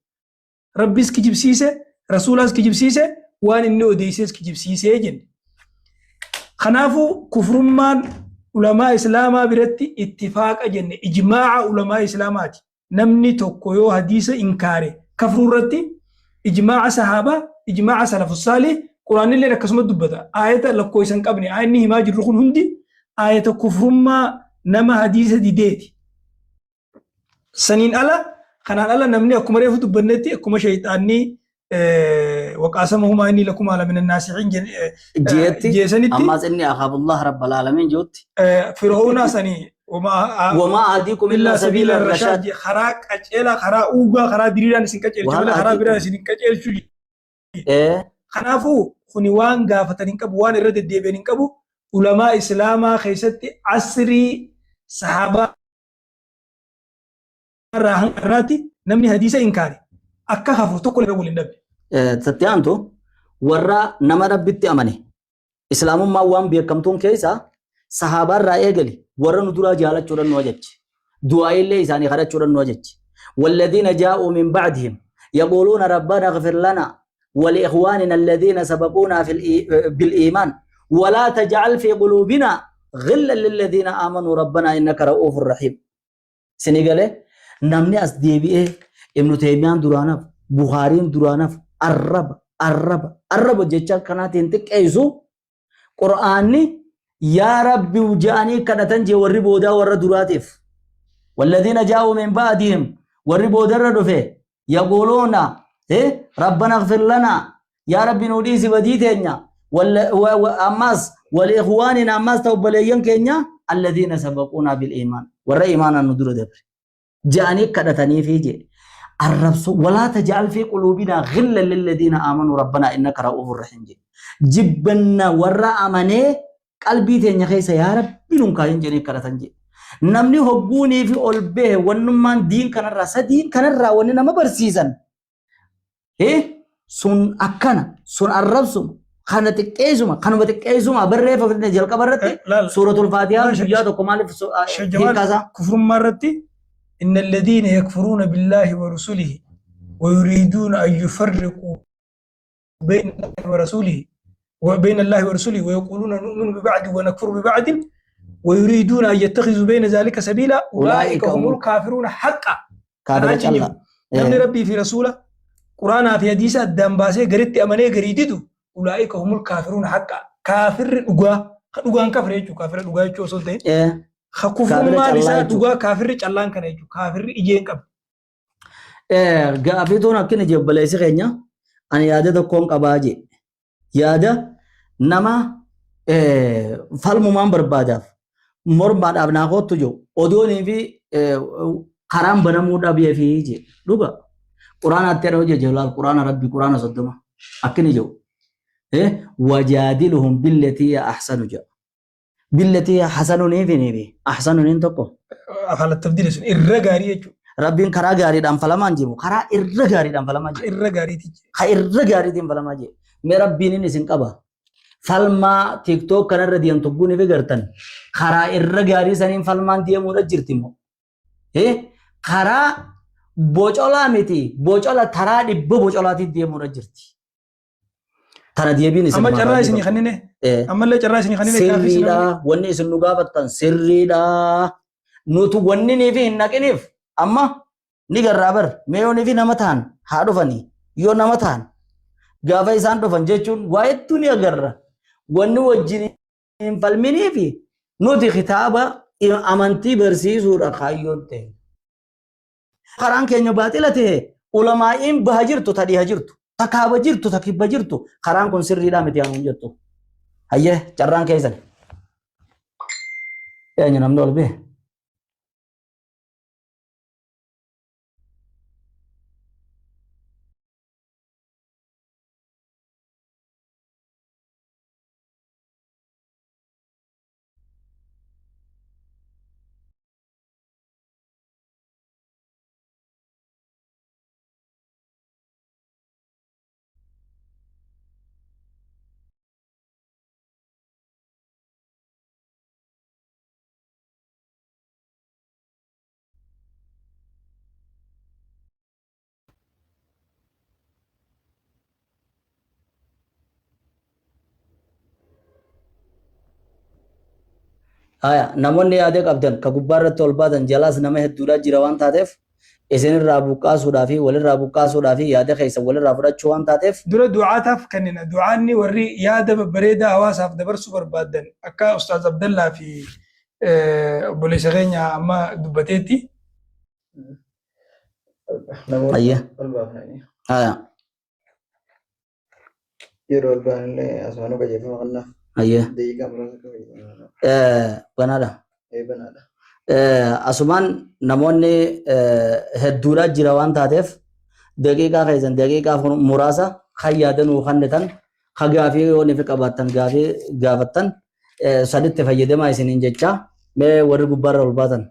Rabbis kijibsiise, Rasuulaas kijibsiise, waan inni odeessees kijibsiise jenne. Kanaafuu kufrummaan ulamaa islaamaa biratti ittifaaqa jenne ijmaa'a ulamaa islaamaati. Namni tokko yoo hadiisa inkaare kafruu irratti ijmaa'a sahaabaa, ijmaa'a salafussaalih, Qur'aannilleen akkasuma dubbata. Aayata lakkoofsa hin qabne aayanni himaa jirru kun hundi aayata kufrummaa nama hadiisa dideeti. Saniin ala kanaan ala namni akkuma reefu dubbannetti akkuma shayxaanni waqaasamahumaa inni lakumaa lamina naasixiin Jeetti jeesanitti ammaas inni akaabullah rabbal aalamiin jeetti. Fir'oonaa sanii Wamaa ahdiikum illaa sabiila rashaad karaa qaceelaa karaa uugaa karaa diriiraan isin qaceelchu malee karaa biraan isin hin qaceelchu. Kanaafuu kuni waan gaafatan hin qabu waan irra deddeebi'an hin qabu ulamaa islaamaa keessatti asrii sahaabaa irraa hanga irraatti namni hadiisa inkaare akka kafru tokko irra wal hin dhabne. Tatti aantu warra nama rabbitti amane islaamummaan waan beekamtuun keessa sahaabaa irraa eegali warra nu duraa jaalachuudhaan nu ajaji. Du'aa'iillee isaanii kadhachuudhaan nu ajaji. والذين جاءوا من بعدهم يقولون ربنا اغفر لنا ولإخواننا الذين سبقونا في بالإيمان ولا تجعل في قلوبنا غلا للذين آمنوا ربنا إنك رؤوف رحيم Isinii galee namni as deebi'ee Ibnu Teeymiyaan duraanaaf Buhaariin duraanaaf arraba arraba arraba jecha akkanaatiin xiqqeessu Qur'aanni yaa Rabbi ja'anii kadhatan jee warri boodaa warra duraatiif. Walladhiina jaa'uu min ba'dihim warri boodarra dhufe yaquuluuna rabbana ighfir lana yaa rabbi nuu dhiisi badii teenya ammas waliikhwaanina ammas ta obboleeyyan keenya alladhiina sabaquunaa bil iimaan warra iimaanaan nu dura dabre ja'anii kadhataniifi jee arrabsu walaa taj'al fi quluubinaa ghillan lilladhiina aamanuu rabbanaa innaka ra'uufur rahiim jee jibbanna warra amanee qalbii teenya keessa yaa rabbi nun kaayin jedhanii kadhatan jedhe. Namni hogguunii fi ol bahe wannummaan diin kanarraa sadiin kanarraa wanni nama barsiisan sun akkana sun arrabsuma kana xiqqeessuma kanuma xiqqeessuma barreeffamne jalqaba irratti suuratul faatihaa guyyaa tokko maaliif hiikkaasaa kufrummaa irratti inna alladhiina yakfuruuna billaahi wa rusulihi wa yuriiduuna an yufarriquu بين الله ورسوله وبين الله ورسوله ويقولون نؤمن ببعض ونكفر ببعض ويريدون أن يتخذوا بين ذلك سبيلا أولئك هم الكافرون حقا kaafira Kanaa callaa. namni rabbii fi rasuula quraanaa fi hadiisa addaan baasee garitti amanee garii didu ulaa'ika humul kaafiruuna haqqa kaafirri dhugaa ka dhugaan kafre jechuudha kaafira dhugaa jechuu osoo hin ta'in ka kufrummaan callaa isaa jechuudha. dhugaa kaafirri callaan kana jechuudha kaafirri ijee hin qabne Gaafii tuun akkina jee obboleessi keenya ani yaada tokkoon qabaa jee. Yaada nama falmumaan barbaadaaf mormaadhaaf naa koottu jiru odoonii fi karaan banamuu dhabee fi jee dhuga. Quraana itti jedhamu jee laal quraana rabbi quraana 30 akkini jiru. Wajaadiluhum billetii ahsanu jedha. Billati hasanunii fi niifi ahsanuniin tokko. Afaan tafdiila sun irra gaarii jechuudha. Rabbiin karaa gaariidhaan falamaan jiru karaa irra gaariidhaan falamaa jiru. Irra gaariitiin. Ka irra gaariitiin falamaa jiru. Mee Rabbiin inni isin qaba. Falmaa TikTok kanarra deemtu guni fi gartan karaa irra gaarii saniin falmaan deemuudha jirti immoo. Karaa bocolaa miti bocola taraa dhibba bocolaatiin deemuudha jirti. Tana deebiin isin Amma carraa isinii kennine. Ammallee carraa isinii kennine gaafii isin Sirriidha. Wanni isin nu gaafattan sirriidha. Nuti wanni niifi hin naqiniif amma ni garraa bar mee yoo niifi nama ta'an haa dhufanii yoo nama ta'an gaafa isaan dhufan jechuun waa hedduu ni agarra. Wanni wajjin hin falminiifi nuti kitaaba amantii barsiisuudha kaayyoon ta'e. Karaan keenya baaxila ta'e ulamaa'iin baha jirtu ta dhiha jirtu ta kaaba jirtu ta kibba jirtu karaan kun sirriidhaa miti anuun jettu. Hayyee carraan keessan. Eenyu namni ol bee? Haya, namoonni yaada qabdan ka gubbaa irratti ol baatan jalaas nama hedduudhaa jira waan taateef isinirraa buqqaasuudhaa fi walirraa buqqaasuudhaa fi yaada keessan walirraa fudhachuu waan taateef Dura du'aataaf kennina. Du'aanni warri yaada babbareedaa hawaasaaf dabarsuu barbaadan akka Ustaaz Abdallaa fi obboleessa keenya amma dubbateetti. Namoota Ayya. ol baafnanii. Haya. Yeroo ol baanillee asumaanuu qajeelfama kennaaf. Ayya. Daqiiqaa muraasa akka fayyadaman. Banaadha. Ee banaadha. Asumaan namoonni hedduudha jira waan taateef daqiiqaa keessan daqiiqaa muraasa kan yaadanuu kennitan ka gaafii yoo nifi qabaattan gaafii gaafattan sanitti fayyadamaa isiniin jecha mee warri gubbaarra ol baatan.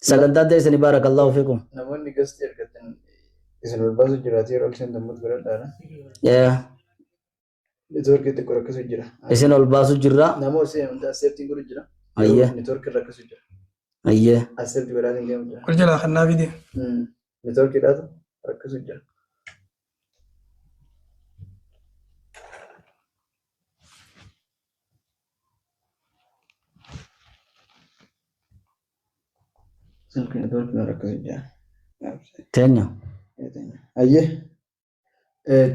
Sagantaan teessani baarakallahu fiikum. Namoonni gastii argatan isin ol baasu jiraate yeroo ol seentan mut godhadhaadha. Neetwoorkii xiqqoo rakkisu jira. Isin ol baasu jirra. Namoota seen hunda accepting godhu jira. Ayyee. Neetwoorkii rakkisu jira. Ayyee. Accept godhaatiin deemu jira. Ol jalaa kannaa fide. Neetwoorkiidhaatu rakkisu jira. Silkii neetwoorkiin rakkisu jira. Teenya. Ayyee.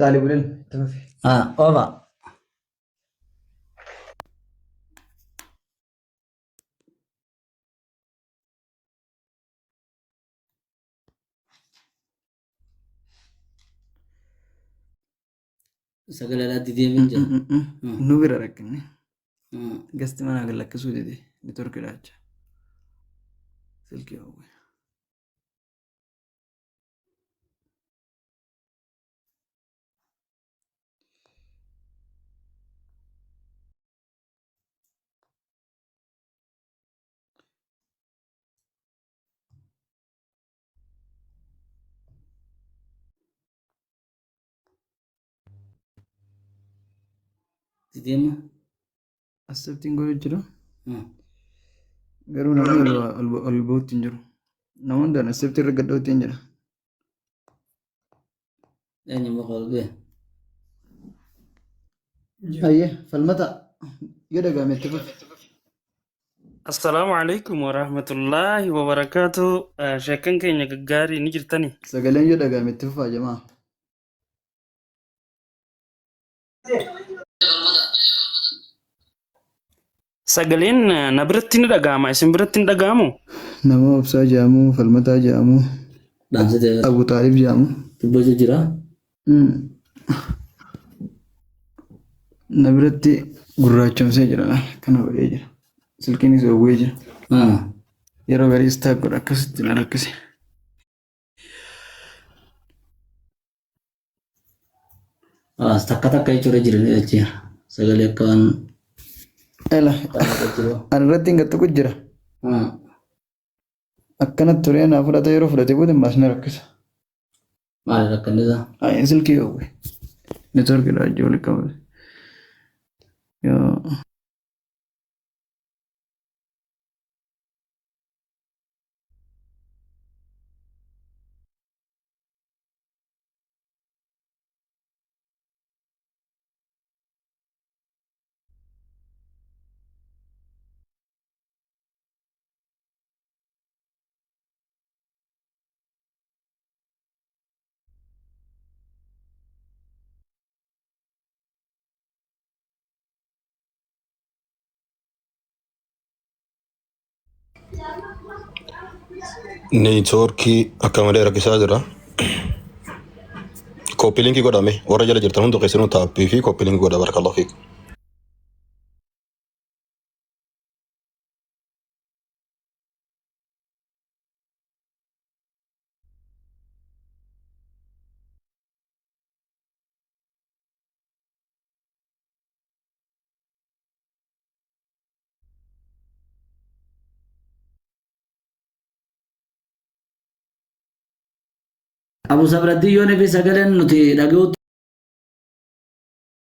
Xaalibul ilmi itti fufi. Ah, ofa. Sagalee alaatti deebiin jira. Nu bira rakkinni. Gasti manaa gad lakkisuu dide neetwoorkiidha jecha. Silkii hawwe. Deema. Accepting godhu jira. Garuu namni ol bahutti hin jiru. Nama hundaan accept irra gad dhootti hin jira. Eenyu muka ol ba'e? Ayyee falmata yoo dhaga'ame itti fufi. Assalaamu alaikum wa rahmatullahi wa barakaatu. Sheekkan keenya gaggaarii ni jirtani. Sagaleen yoo dhaga'ame itti fufaa jamaa. Sagaleen na biratti ni dhaga'ama isin biratti ni dhaga'amu? Nama obsaa jedhamu, falmataa jedhamu, Dhaamsite Abu Xaalib jedhamu. dubbachuu jira. Na biratti gurraachomsee jira. Kana godhee jira. Silkiinis oowwee jira. Yeroo garii istaak godha akkasitti na rakkise. As takka takka jechuudha jiran jechuudha. Sagalee akka waan Ela jiru. ani irratti hin gattuqu jira. Akkanatti turee naa fudhata yeroo fudhate booda maas na rakkisa. Maali rakkanni isaa? Ay, silkii oowwe. Network dha wajjin walitti qabate. Yoo. Neetwoorkii akka malee rakkisaa jira. Kooppii linkii godhame warra jala jirtan hundi keessanuu taappii fi kooppii linkii godha barakallahu fiik. Abu Sabraddiin yoo fi sagaleen nuti dhaga'utti